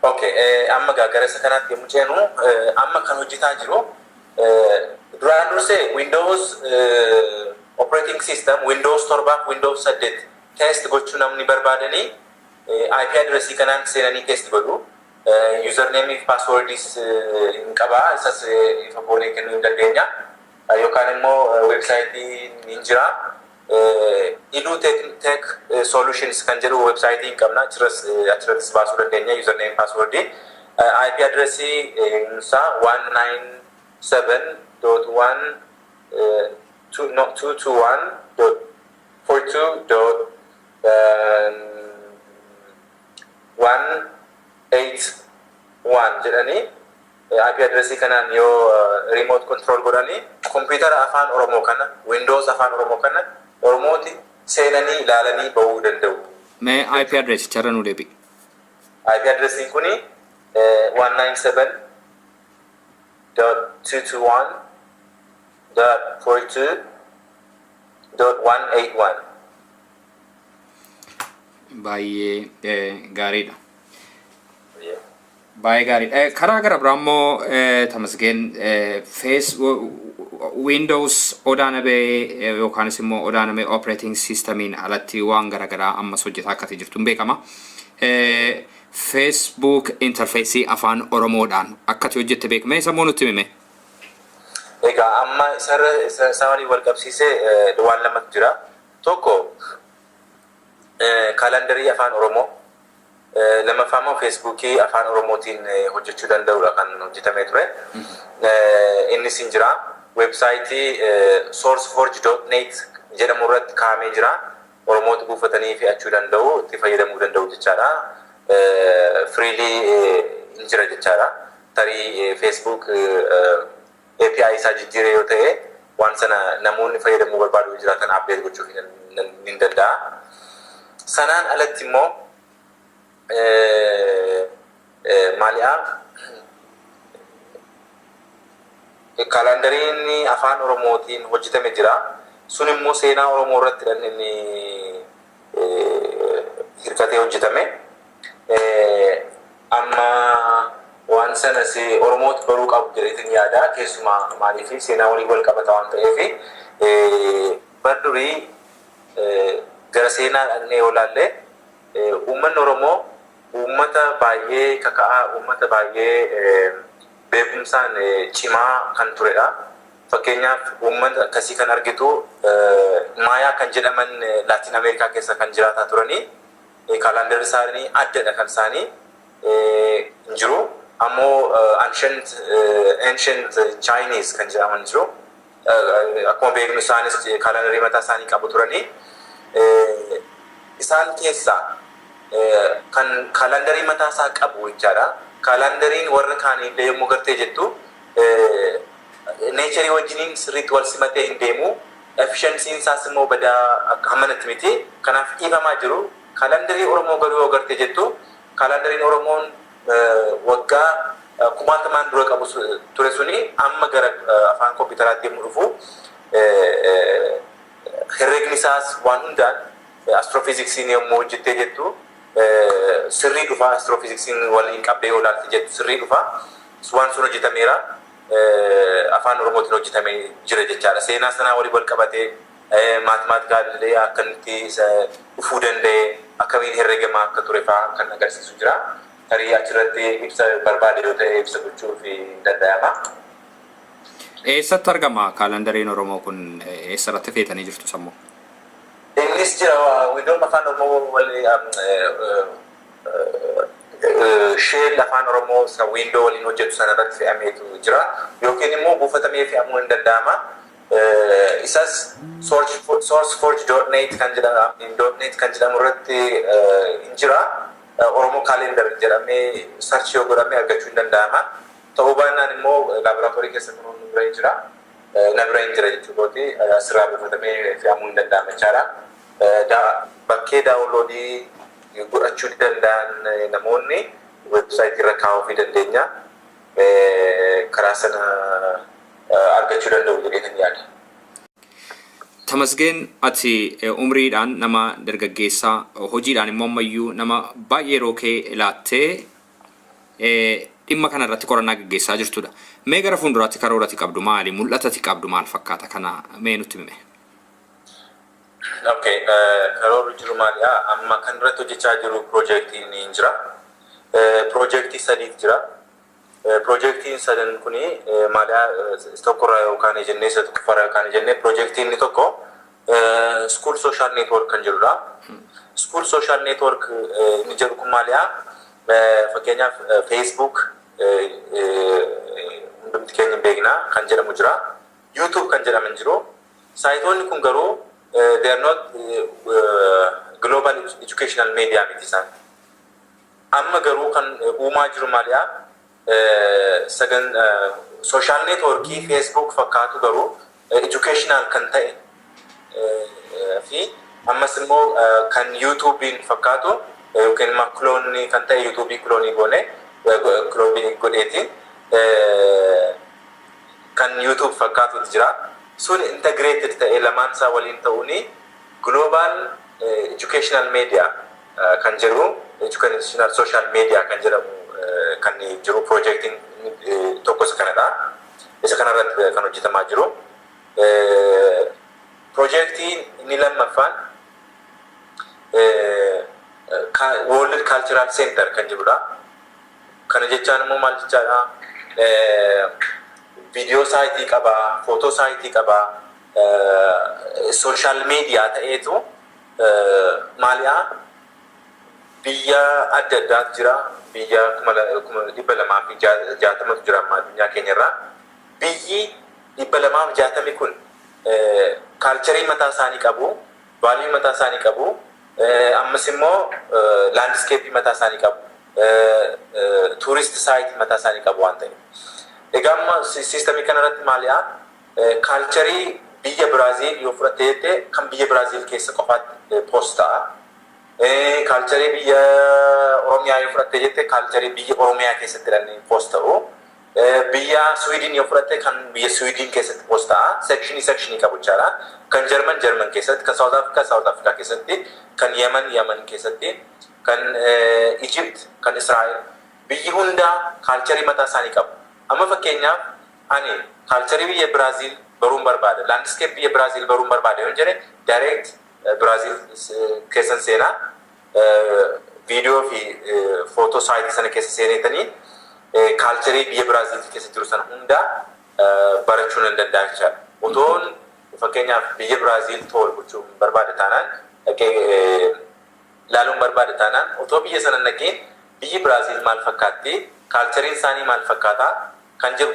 Okay, amma gara isa kanaatti yommuu ceenu, amma kan hojjetaa jiru duraan dursee Windows operating system, Windows 7f Windows 8 test gochuu namni barbaadanii IP addressii kanaan seenanii test godhu. Username fi passwordis hin qaba, isas ifa goonee kennuu hin dandeenya. Yookaan immoo websaayitii hin jira. Iluu Tech Solutions kan jedhu websaayitii hin qabna, achirrattis baasuu dandeenya username, passwordii. IP addressii isaa 197.1 no, 221.42.181 jedhanii IP addressii kanaan yoo remote control godhanii, kompiitara Afaan Oromoo kana, Windows Afaan Oromoo kana Oromooti seenanii ilaalanii bahuu danda'u. Mee IP addressicharra nu deebi'i. IP addressiin kuni 197.221.42.181. Baay'ee gaariidha. Baay'ee gaariidha. Karaa gara biraa immoo, Tamasgeen, fees Windows Odaa Nabee yookaanis immoo Odaa Nabee operating systemiin alatti waan garaagaraa ammas hojjetaa akka jirtu hin beekama. Facebook interface Afaan Oromoodhaan akkati hojjette beekame, isa immoo nutti himi. Egaa amma isarra isa waliin wal qabsiisee waan lamatu jira. Tokko kaalandarii Afaan Oromoo, lammaffaa immoo Feesbuukii Afaan Oromootiin hojjechuu danda'udha kan hojjetamee ture. Innis hin jira. Weebsaayitii sourceforge.net jedhamu irratti kaa'amee jira. Oromooti buufatanii fe'achuu danda'u, itti fayyadamuu danda'u jechaadha. Freely hin jira jechaadha. Tarii Facebook API isaa jijjiiree yoo ta'e, waan sana namoonni fayyadamuu barbaadu yoo jiraatan update gochuuf ni danda'a. Sanaan alatti immoo maali'a, kaalandariin Afaan Oromootiin hojjetame jira. Sun immoo seenaa Oromoo irratti inni hirkatee hojjetame. Amma waan sanas Oromootti baruu qabu jedheetin yaada. Keessumaa maaliif seenaa waliin wal qabata waan ta'eef, bar durii gara seenaa dhaqnee yoo ilaalle, uummanni Oromoo uummata baay'ee kaka'aa, uummata baay'ee beekumsaan cimaa kan turedha. Fakkeenyaaf, uummata akkasii kan argitu Maayaa kan jedhaman Laatiin Ameerikaa keessa kan jiraataa turanii, kaalandarri isaanii addadha, kan isaanii hin jiru. Ammoo ancient Chinese kan jedhaman jiru. Akkuma beeknu isaanis kaalandarii mataa isaanii qabu turanii. Isaan keessaa kan kaalandarii mataa isaa qabu jechaadha. Kaalandariin warra kaanii illee yommuu gartee jettu, naturii wajjiniin sirriitti wal simatee hin deemu. Efficiency'n isaas immoo badaa akka hammanatti miti. Kanaaf dhiifamaa jiru. Kaalandarii Oromoo garuu yoo gartee jettu, kaalandariin Oromoon waggaa kumaatamaan dura qabu ture suni amma gara afaan kompiitaraatti yommuu dhufu, herregni isaas waan hundaan astiroofiiziksiin yommuu hojjettee jettu sirrii dhufa, astiroofiiziksiin waliin qabdee yoo ilaalte jettu sirrii dhufa. Waan sun hojjetameera. Afaan Oromootiin hojjetamee jira jechaadha. Seenaa sanaa waliin wal qabatee mathematically akkamitti dhufuu danda'e, akkamiin herregamaa akka ture fa'aa kan agarsiisu jira. Tarii achirratti ibsa barbaade yoo ta'e ibsa gochuuf hin danda'ama. Eessatti argama kaalandariin Oromoo kun? Eessarratti feetanii jirtu sammuu? Innis jira, Windows Afaan Oromoo waliin, shell Afaan Oromoo isa Windows waliin hojjetu sana irratti fe'ameetu jira. Yookiin immoo buufatamee fe'amuu hin danda'ama. Isas sourceforge.net kan jedhamu .net kan jedhamu irratti hin jira. Oromoo calendar jedhamee search yoo godhame argachuu hin danda'ama. Ta'uu baannaan immoo laaboraatoorii keessa kunuun nu bira hin jira. Na bira hin jira jechuudha. Asirraa buufatamee fe'amuu hin danda'ama jechaadha. Bakkee downloadii godhachuu danda'an namoonni weebsaayitii irra kaa'uu dandeenya. Karaa sana argachuu danda'u jedhee kan yaada. Tamasgeen, ati umriidhaan nama dargaggeessaa, hojiidhaan immoo ammayyuu nama baay'ee yeroo kee laattee Dhimma kana irratti qorannaa gaggeessaa jirtudha. Mee gara fuulduraatti karoorati qabdu maali? Mul'atati qabdu maal fakkaata? Kana mee nutti hime. Okay, karoorri jiru maali? Amma kan irratti hojjechaa jiru piroojeektiin ni jira. Piroojeektii sadiitu jira. Piroojeektiin sadan kuni maali? Tokkorraa yookaan jennee, isa tokkoffaarraa yookaan jennee, piroojeektiin inni tokko School Social Network kan jedhudha. School Social Network inni jedhu kun maali? Fakkeenyaaf, Facebook hundumti keenya hin beekna kan jedhamu jira. YouTube kan jedhaman jiru. Saayitoonni kun garuu they are not global educational media miti isaan. Amma garuu kan uumaa jiru maaliyaa? Sagan social networkii Facebook fakkaatu garuu educational kan ta'e fi ammas immoo kan YouTubein fakkaatu yookiin immoo clone kan ta'e, YouTubeii clone goone, clone godheetiin kan YouTube fakkaatutu jira. Sun integrated ta'ee lamaan isaa waliin ta'uuni global educational media kan jedhu, educational social media kan jedhamu kan jiru, piroojeektiin tokko isa kanadha. Isa kanarratti kan hojjetamaa jiru. Piroojeektiin inni lammaffaan World Cultural Center kan jedhudha. Kana jechaan immoo maal jechaadha? Viidiyoo saayitii qabaa, footoo saayitii qabaa, social media ta'eetu maaliyaa, biyya adda addaatu jira. Biyya 260,000tu jira amma addunyaa keenya irraa. Biyyi 260 kun culture mataa isaanii qabu, value mataa isaanii qabu, ammas immoo landscape mataa isaanii qabu, tourist site mataa isaanii qabu waan ta'eef. Egaa amma siistamii kanarratti maaliyaa, culture biyya Biraaziil yoo fudhatte jette, kan biyya Biraaziil keessa qofaatti post ta'a. Culture biyya Oromiyaa yoo fudhatte jette, culture biyya Oromiyaa keessatti dhannee post ta'u. Biyya Swiidin yoo fudhatte, kan biyya Swiidin keessatti post ta'a. Section section qabu jechaadha. Kan Jarman Jarman keessatti, kan South Africa South Africa keessatti, kan Yemen Yemen keessatti, kan Egypt, kan Israa'el. Biyyi hundaa culture mataa isaanii qabu. Amma fakkeenyaaf, ani culture biyya Biraaziil baruun barbaada. Landscape biyya Biraaziil baruun barbaada yoo jedhe, direct Biraaziil keessan seenaa, viidiyoo fi footoo saayitii sana keessa seenetanii culture biyya Biraaziil keessa jiru sana hundaa barachuu nan danda'a jechaadha. Otoon fakkeenyaaf biyya Biraaziil tour gochuu barbaada taanaan, dhaqee ilaaluun barbaada taanaan, otoo biyya sana dhaqeen biyyi Biraaziil maal fakkaatti, cultureiin isaanii maal fakkaataa kan jedhu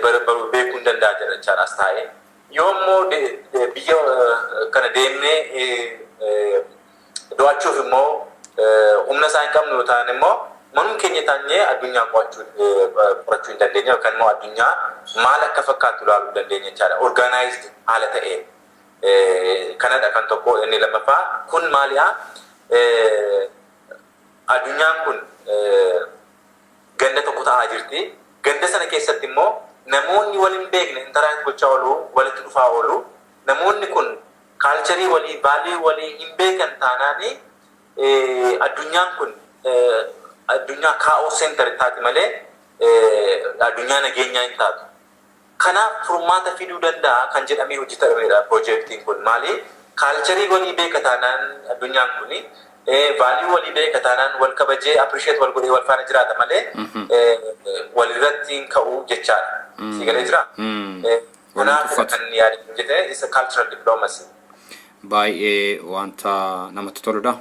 beekuu hin danda'a jedha jechaadha as taa'ee. Yoo immoo biyya kana deemnee do'achuuf immoo humna isaa hin qabnu yoo ta'an immoo, manuma keenya taanyee addunyaa qo'achuu, qorachuu hin dandeenya yookaan immoo addunyaa maal akka fakkaattu ilaaluu dandeenya jechaadha. Organized haala ta'een. Kanadha kan tokko. Inni lammaffaa kun maaliyaa? Addunyaan kun ganda tokko ta'aa jirti. Ganda sana keessatti immoo namoonni wal hin beekne interact gochaa oolu, walitti dhufaa oolu. Namoonni kun culture walii, value walii hin beekan taanaani, addunyaan kun addunyaa chaos center taati malee addunyaa nageenyaa hin taatu. Kanaaf furmaata fiduu danda'a kan jedhamee hojjetamedha piroojeektiin kun. Maali? Culture walii beeka taanaan, addunyaan kuni value walii beeka taanaan, wal kabajee, appreciate wal godhee wal faana jiraata malee walirratti hin ka'u jechaadha. Si galee jira? Kanaaf kan yaadame hojjete isa cultural diplomacy. Baay'ee wanta namatti toludha.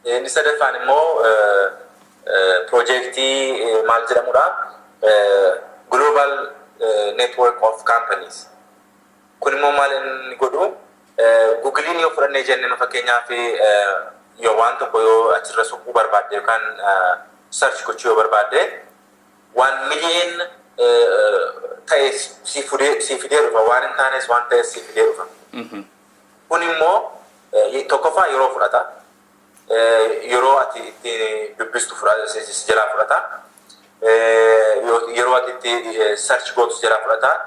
Inni sadaffaan immoo piroojeektii maal jedhamudha? Global Network of Companies. Kun immoo maal inni godhu? Googleiin yoo fudhannee jenne, fakkeenyaaf, yoo waan tokko yoo achirra soquu barbaadde yookaan search gochuu yoo barbaadde, waan miliyoon ta'e si fidee dhufa, waan hin taanes waan ta'es si fidee dhufa. Kun immoo tokkoffaa yeroo fudhata. Yeroo ati itti dubbistu si jalaa fudhata. Yeroo ati itti search gootu si jalaa fudhata.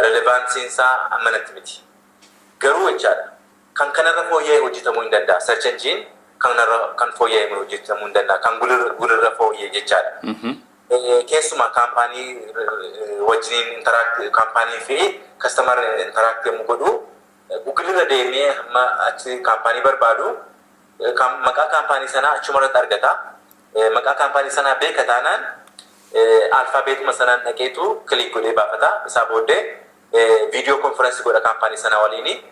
Relevanceiin isaa ammanatti miti. Garuu jechaadha. Kan kanarra fooyya'ee hojjetamuu hin danda'a. Search engine Kanarra kan fooyya'e hojjetamuu hin danda'a. Kan Google irra fooyya'e jechaadha. Keessumaa kaampaanii wajjiniin interact, kaampaanii fi customer interact yommuu godhu, Google irra deemee hamma achi kaampaanii barbaadu, maqaa kaampaanii sanaa achuma irratti argata. Maqaa kaampaanii sanaa beeka taanaan alfaabeetuma sanaan dhaqeetu click godhee baafata. Isaa booddee video conference godha kaampaanii sanaa waliini.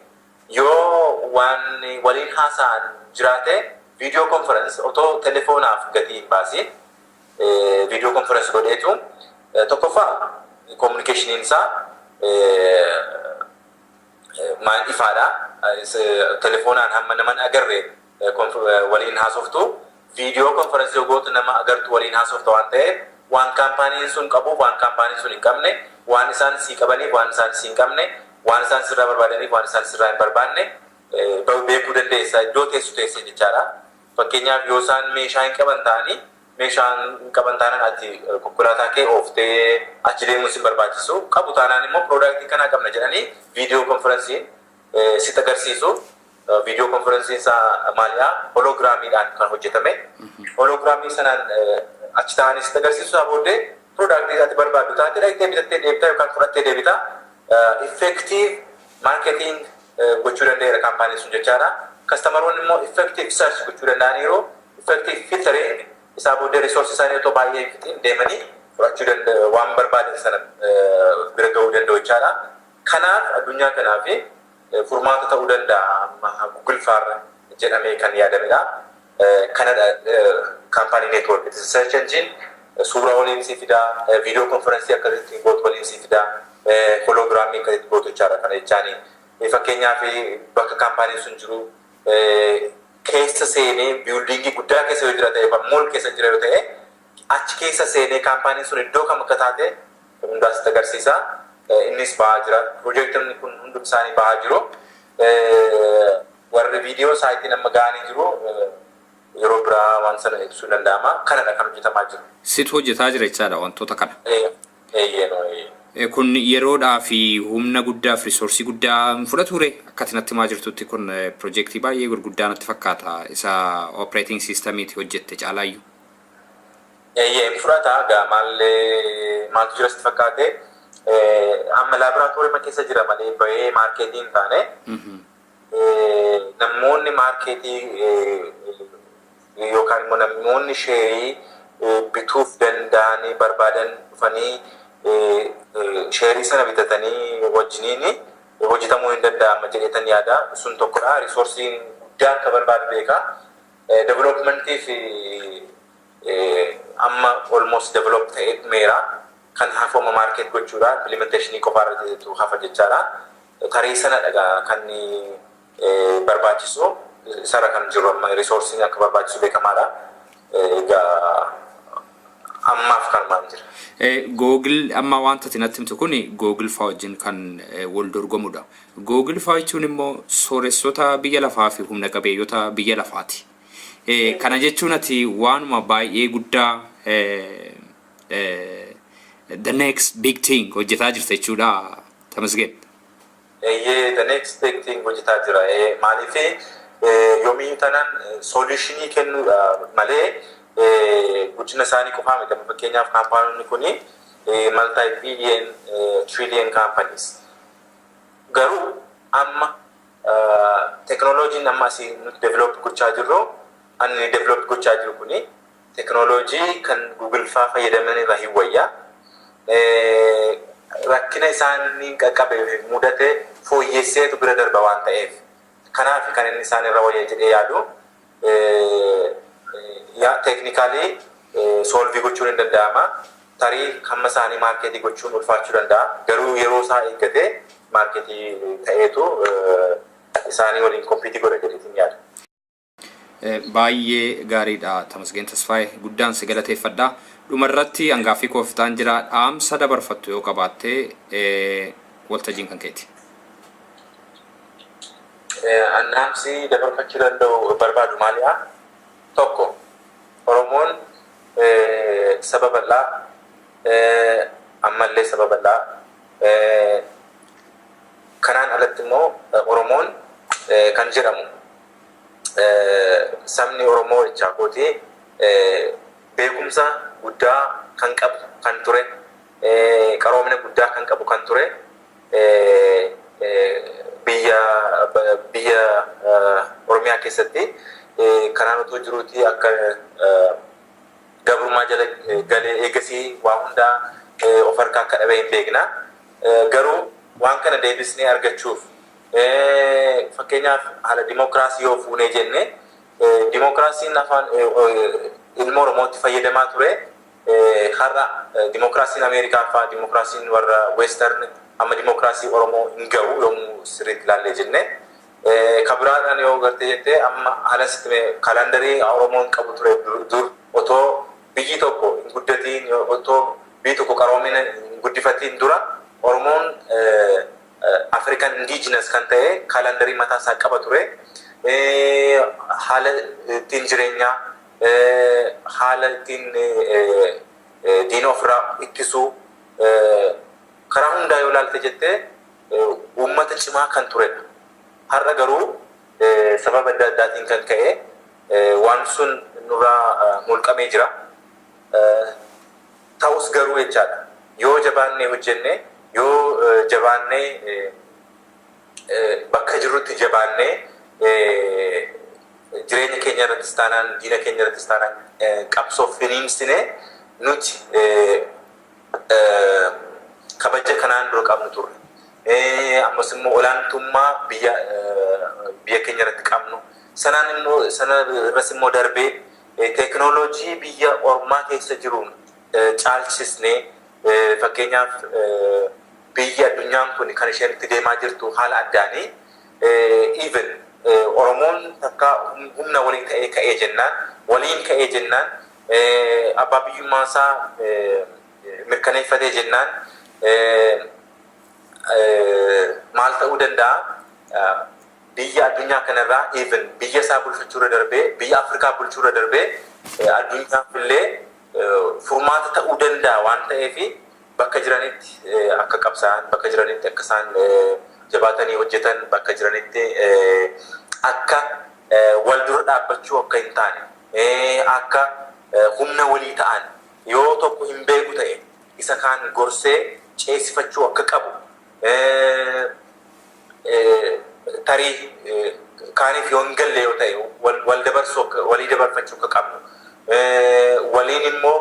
Yoo waan waliin haasa'an jiraate, video conference otoo telefoonaaf gatii hin baasiin video conference godheetu, tokkoffaa communicationiin isaa maal ifaadha. Telefoonaan hamma naman agarre waliin haasoftu, video conference yoo gootu nama agartu waliin haasoftu waan ta'eef, waan kaampaaniin sun qabuuf, waan kaampaaniin sun hin qabne, waan isaan sii qabaniif, waan isaan sii hin qabne, waan isaan sirraa barbaadaniif, waan isaan sirraa hin barbaanne beekuu dandeessa iddoo teessu teesse jechaadha. Fakkeenyaaf, yoo isaan meeshaa hin qaban ta'anii, meeshaa hin qaban taanaan ati konkolaataa kee ooftee achi deemuun si barbaachisu. Qabu taanaan immoo product kanaa qabna jedhanii video conferenceiin sitti agarsiisu. Video conferenceiin isaa maalidhaa? Hologramiidhaan kan hojjetame. Hologramii sanaan achi ta'anii sitti agarsiisu. Isaa booddee product ati barbaaddu taate dhaqxee bitattee deebita yookaan fudhattee deebita. Effective marketing gochuu danda'eera kaampaaniin sun jechaadha. Customeroonni immoo effective search gochuu danda'aniiru. Effective filtering isaa booddee resource isaanii otoo baay'ee hin fixiin deemanii fudhachuu danda'u, waan barbaadan sana bira ga'uu danda'u jechaadha. Kanaaf addunyaa kanaaf furmaata ta'uu danda'a Google faarra jedhamee kan yaadamedha. Kanadha kaampaanii network. Search engine suuraa waliin si fidaa, video conference akkasitti gootu waliin si fidaa, hologramii akkasitti gootu jechaadha kana jechaani. Fakkeenyaaf, bakka kaampaaniin sun jiru keessa seenee, building guddaa keessa yoo jira ta'e, mall keessa jira yoo ta'e, achi keessa seenee kaampaaniin sun iddoo kam akka taate hundaa sitti agarsiisa. Innis bahaa jira. Piroojektonni kun hundum isaanii bahaa jiru. Warri viidiyoo siteiin amma ga'anii jiru. Yeroo biraa waan sana ibsuu danda'ama. Kanadha kan hojjetamaa jiru. Situ hojjetaa jira jechaadha wantoota kana. Eeyyee. Kun yeroodhaa fi humna guddaa fi resource guddaa hin fudhatu ture akka ati natti himaa jirtutti? Kun piroojeektii baay'ee gurguddaa natti fakkaata, isa operating systemiiti hojjette caalaayyuu. Eeyyee, hin fudhata. Egaa maallee maaltu jira sitti fakkaate? Amma laaboraatoorii keessa jira malee bahee market hin taane. Namoonni market yookaan immoo namoonni share bituuf danda'anii barbaadan dhufanii share sana bitatanii wajjiniin hojjetamuu hin danda'ama jedheetan yaada. Sun tokkodha. Resourceiin guddaa akka barbaadu beeka. Developmentiif amma almost develop ta'ee dhumeera. Kan hafu amma market gochuudha. Implementation qofaarra hafa jechaadha. Tarii sana dhagaa kan barbaachisu isarra kan jiru, amma resourceiin akka barbaachisu beekamaadha. Egaa ammaaf kan maal jira. Google amma wanta ati natti himtu kun Google fa'aa wajjin kan wal dorgomudha. Google fa'aa jechuun immoo sooressota biyya lafaa fi humna qabeeyyota biyya lafaati. Kana jechuun ati waanuma baay'ee guddaa, the next big thing hojjetaa jirta jechuudha, Tamasgeen. Eeyyee, the next big thing hojjetaa jira. Maaliif, yoomiyyuu taanaan solution kennuudha malee guddina isaanii qofaa miti. Fakkeenyaaf, kaampaanonni kuni multi billion, trillion companies. Garuu amma teknooloojiin amma asii nuti develop gochaa jirru, ani develop gochaa jiru kuni teknooloojii kan Google faa fayyadaman irraa hin wayyaa. Rakkina isaanii qaqqabe mudate fooyyesseetu bira darba waan ta'eef. Kanaaf kan inni isaan irra wayya jedhee yaadu, yaa technically solve gochuun hin danda'ama. Tarii hamma isaanii market gochuun ulfaachuu danda'a. Garuu yeroo isaa eeggatee market ta'eetu isaanii waliin compete godha jedheetiin yaada. Baay'ee gaariidha, Tamasgeen Tasfaayee, guddaan si galateeffadha. Dhumarratti hangaaffii kooftaan jira, dhaamsa dabarfattu yoo qabaatte waltajjiin kan keeti. Dhaamsi dabarfachuu danda'u barbaadu maaliidha? Tokko, Oromoon saba bal'aa, ammallee saba bal'aa. Kanaan alatti immoo Oromoon kan jedhamu Sabni Oromoo jechaa kooti beekumsa guddaa kan qabu kan ture, qaroomina guddaa kan qabu kan ture, biyya Oromiyaa keessatti kanaan otoo jiruuti akka gabrummaa jala galee eegasii waa hundaa of harkaa akka dhabee hin beekna. Garuu waan kana deebisnee argachuuf, fakkeenyaaf haala dimookiraasii yoo fuunee jenne, dimookiraasiin afaan ilma Oromootti fayyadamaa ture. Har'a dimookiraasiin Ameerikaa fa'aa, dimookiraasiin warra Western amma dimookiraasii Oromoo hin gahu yommuu sirriitti ilaallee jenne. Kabiraadhaan yoo gartee jettee, amma haala sitti kaalandarii Oromoon qabu ture dur, otoo biyyi tokko hin guddatiin, otoo biyyi tokko qaroomina hin guddifatiin dura, Oromoon African indigenous kan ta'e kaalandarii mataa isaa qaba ture. Haala ittiin jireenyaa, haala ittiin diina ofirraa ittisuu, karaa hundaa yoo ilaalte jettee uummata cimaa kan turedha. Har'a garuu sababa adda addaatiin kan ka'e waan sun nurraa mulqamee jira. Ta'us garuu jechaadha, yoo jabaannee hojjenne, yoo jabaannee bakka jirrutti jabaannee jireenya keenya irrattis taanaan, diina keenya irrattis taanaan qabsoo finiinsine, nuti kabaja kanaan dura qabnu turre. Ammas immoo olaantummaa biyya keenya irratti qabnu sanaan immoo, sana irras immoo darbee teekinooloojii biyya ormaa keessa jiruun caalchisnee, fakkeenyaaf biyya addunyaan kun kan isheen itti deemaa jirtu haala addaanii, even Oromoon takka humna waliin ta'ee ka'ee jennaan, waliin ka'ee jennaan, abbaa biyyummaa isaa mirkaneeffatee jennaan, maal ta'uu danda'a? Biyya addunyaa kanarraa, even biyya isaa bulfachuurra darbee, biyya Afrikaa bulchuurra darbee, addunyaaf illee furmaata ta'uu danda'a waan ta'eef, bakka jiranitti akka qabsaa'an, bakka jiranitti akka isaan jabaatanii hojjetan, bakka jiranitti akka wal dura dhaabbachuu akka hin taane, akka humna walii ta'an, yoo tokko hin beeku ta'e isa kaan gorsee ceesifachuu akka qabu, tarii kaaniif yoo hin galle yoo ta'e wal dabarsuu, walii dabarfachuu akka qabnu, waliin immoo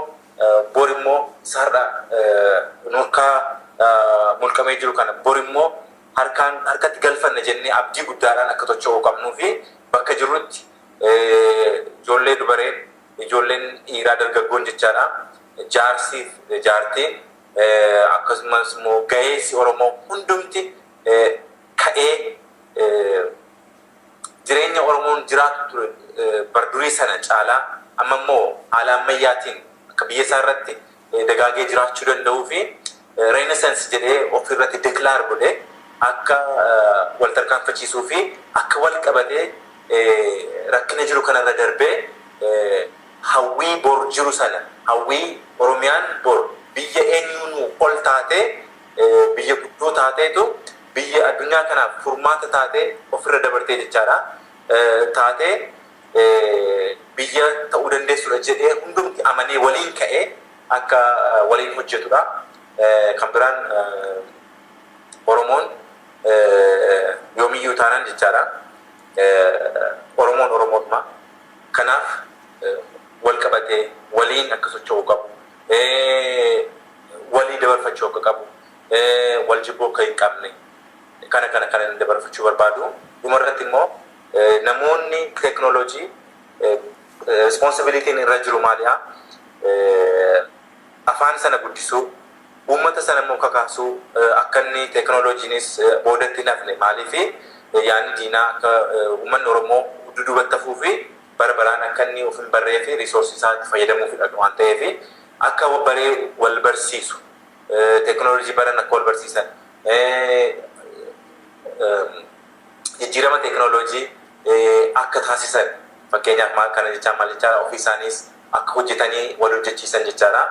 bor immoo sarara nurkaa mulqamee jiru kana bor immoo harkaan harkatti galfanna jennee abdii guddaadhaan akka socho'uu qabnuu fi bakka jirrutti ijoollee dubareen, ijoolleen dhiiraa, dargaggoon jechaadha, jaarsiif jaartiin, akkasumas immoo gaheessi Oromoo hundumti ka'ee jireenya Oromoon jiraatu ture bardurii sana caalaa amma immoo haala ammayyaatiin akka biyya isaa irratti dagaagee jiraachuu danda'uu fi renaissance jedhee ofirratti declare godhee akka wal tarkaanfachiisuu fi akka wal qabatee rakkina jiru kanarra darbee hawwii bor jiru sana, hawwii Oromiyaan bor biyya eenyuun ol taatee, biyya guddoo taateetu, biyya addunyaa kanaaf furmaata taatee ofirra dabartee jechaadha. Taatee biyya ta'uu dandeessudha jedhee hundumti amanee waliin ka'ee akka waliin hojjetudha. Kan biraan Oromoon yoomiyyuu taanaan jechaadha. Oromoon Oromoodhuma. Kanaaf wal qabatee waliin akka socho'uu qabu. Walii dabarfachuu akka qabu. Wal jibbuu akka hin qabne. Kana inni dabarfachuu barbaadu. Dhumarratti immoo namoonni teekinooloojii responsibilityn irra jiru maalidha? Afaan sana guddisuu, uummata sana immoo kakaasuu, akka inni teekinooloojiinis boodatti hin hafne. Maaliifi, yaadni diinaa akka uummanni Oromoo dudubatti hafuu fi bara baraan akka inni of hin barree fi resource isaa itti fayyadamuufidha waan ta'eef, akka baree wal barsiisu, teekinooloojii baran akka wal barsiisan, jijjiirama teekinooloojii akka taasisan, fakkeenyaaf maal kana jechaan, maal jechaa, ofii isaaniis akka hojjetanii wal hojjechiisan jechaadha.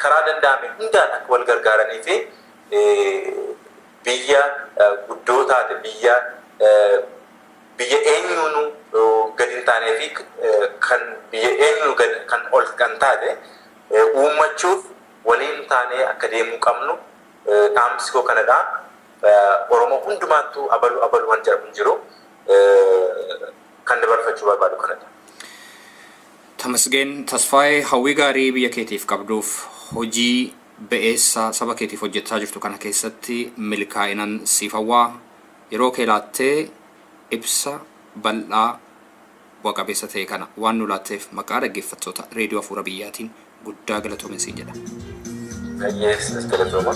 Karaa danda'ame hundaan akka wal gargaaranii fi biyya guddoo taate, biyya Biyya eenyuunu gadi hin taanee fi kan biyya eenyuunu kan ol kan taate uummachuuf waliin taanee akka deemuu qabnu dhaamsi koo kanadha. Oromoo hundumaattuu abalu abalu waan jedhamu hin jiru. Kan dabarfachuu barbaadu kanadha. Tamasgeen Tasfaayee, hawwii gaarii biyya keetiif qabduuf hojii ba'eessa saba keetiif hojjechaa jirtu kana keessatti milkaa'inan siif hawwaa. Yeroo kee laattee ibsa bal'aa bu'a qabeessa ta'e kana waan nu laatteef maqaa dhaggeeffattoota Reediyoo Hafuura Biyyaatiin guddaa galatoomi siin jedha. Baay'ee isinis galatooma.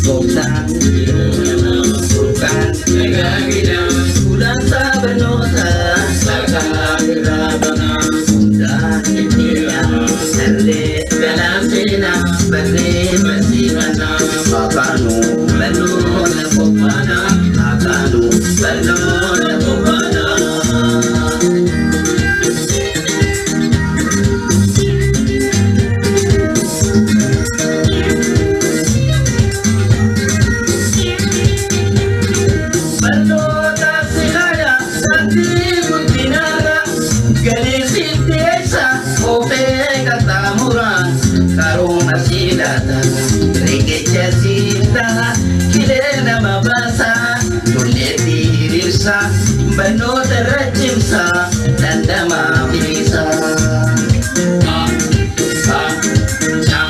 Gooftaan jiruu namaa burqaan dagaagina ulaasaa barnootaa saaqaa irraa banaa hundaan ittiidha sarree galaan seenaa barree barsiifanaa akaanuu barnoota qophaanaa akaanuu barnoota qophaanaa. Barnoota si haadha daandii guddinaarra galii siif dhiyeessa oofee qaxxaamura karooma si laata riqicha siif ta'a kilee nama baasa tulleetti hiriirsa barnoota irra cimsa dandamaa bilisa. A, ba, ca,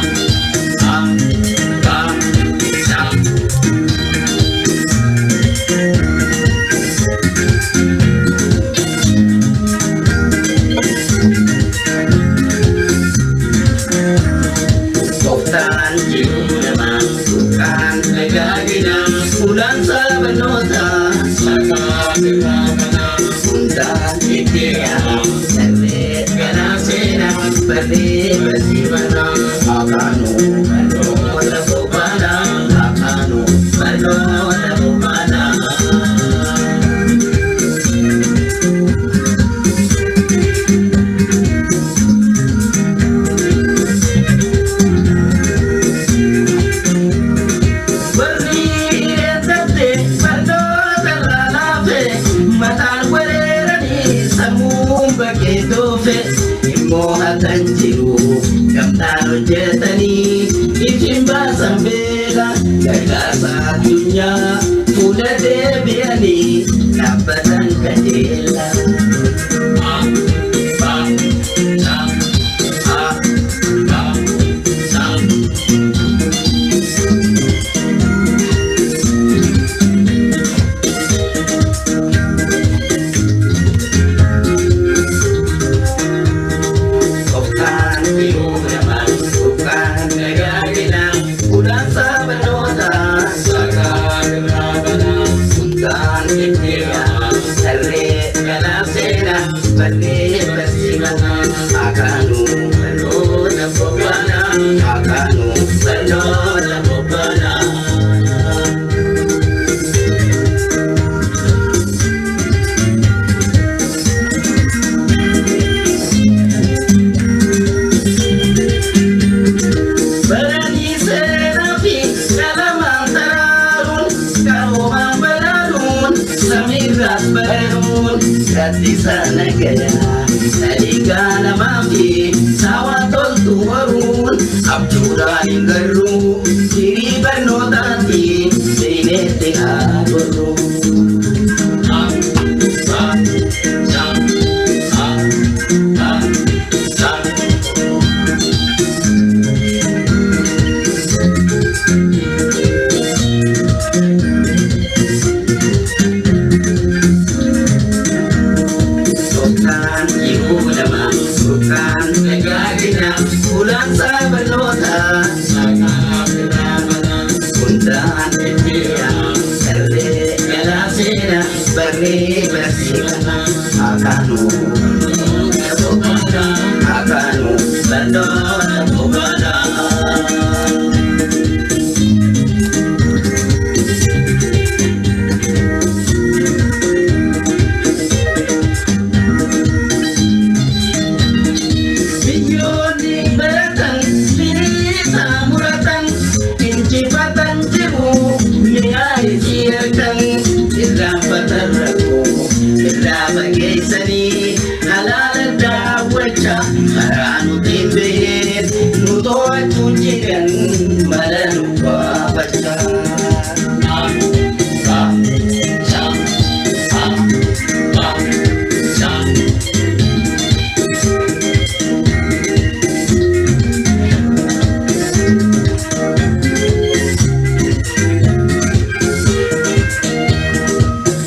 a, ba, ca. Gooftaan jiruu namaa burqaan dagaagina ulaansaa barnootaa saaqaa irraa banaa hundaan ittiidha sarree ganaa seenaa barree barsiifanaa akaanuu barnoota qophaanaa akaanuu barnoota qophaanaa. Warri hiriirtatte barnoota irraa laafe mataan weeraranii sammuun bakkee doofe immoo hatan jiru gamtaan hojjetanii ifin baasan beela gargaarsa addunyaa fuula deebi'anii dhaabbatan qajeela. A, ba, ca, a, ba, ca. Gooftaan jiruu namaa burqaan dagaagina ulaansaa barnootaa saaqaa irraa banaa hundaan ittiidha sarree galaa seenaa barree barsiifanaa akaanuu barnoota qophaanaa akaanuu barnoota qophaanaa. Baranii seenaa fi qalamaan taraaruun qaroomaan balaaluun samiirraas bararuun gaddisa nagayaa saliigaa namaa fi saawaa toltu horuun abjuudhaan hin garruu firii barnootaatti seeneetti haa gorruu. A, ba, ca, a, ba, ca. Gooftaan jiruu namaa burqaan dagaagina ulaansaa barnootaa saaqaa irraa banaa hundaan ittiidha sarree galaa seenaa barree barsiifanaa akaanuu barnoota qophaanaa akaanuu barnoota qophaanaa. Karaa nuti hin beekne nu to'achuun jiran mala nu baafachaa. A, B, C, A, B, C.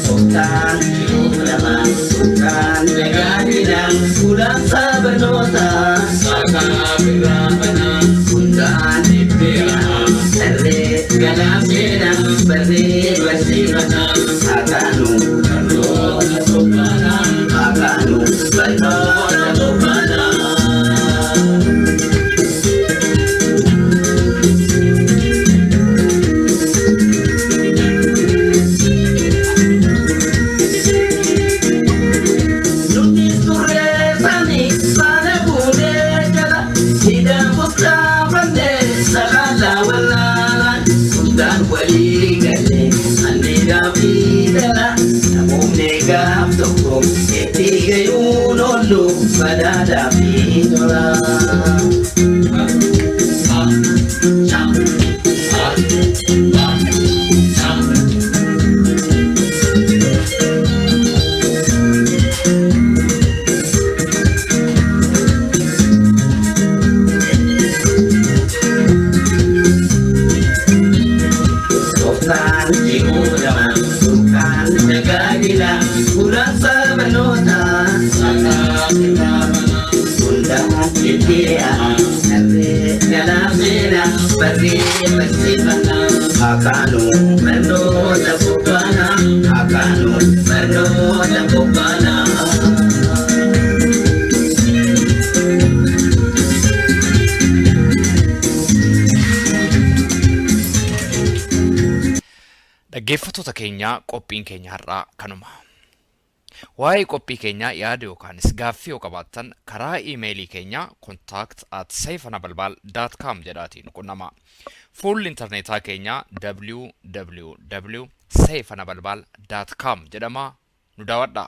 Tooftaan jiruu lamaan sultaan dagaagina ulaansaa barnootaa saqaa birraa banaa hundaan dhibbeera sarree galaafeena barree barsiifataa akaanu barnoota qophaa'aa akaanu barnoota qophaa'aa. Nuti turreessanii faana buunee jala hidhaan buttaafannee sakalaa wallaalaan hundaan walii galee anniidhaa fi dhala namoonni gaaf tokko itti gayuun oollu badhaadhaa fi tolaa. A, C, A, B, C. Tooftaan jiruu lamaan sultaan dagaagina ulaansaa barnootaa saqaa birraa banaa hundaan dhibbeera sarree galaafeena barree barsiifataa akaanu barnoota qophaa'aa akaanu barnoota qophaa'aa. Dhaggeeffattoota keenyaa, qophiin keenya har'aa kanuma. Waa'ee qophii keenyaa yaada yookaanis gaaffii yoo qabaattan, karaa iimeelii keenya contact@seifenabalbal.com jedhaatiin qunnama. Fuulli intarneetaa keenya www.seifenabalbal.com jedhama, nu daawwadha.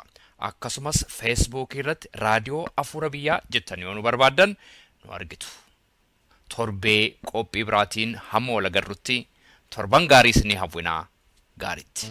Akkasumas Feesbuukii irratti Raadiyoo Afuura Biyyaa jettanii yoo nu barbaaddan nu argitu. Torbee qophii biraatiin hamma wal agarrutti torban gaarii isinii hawwinaa, gaaritti.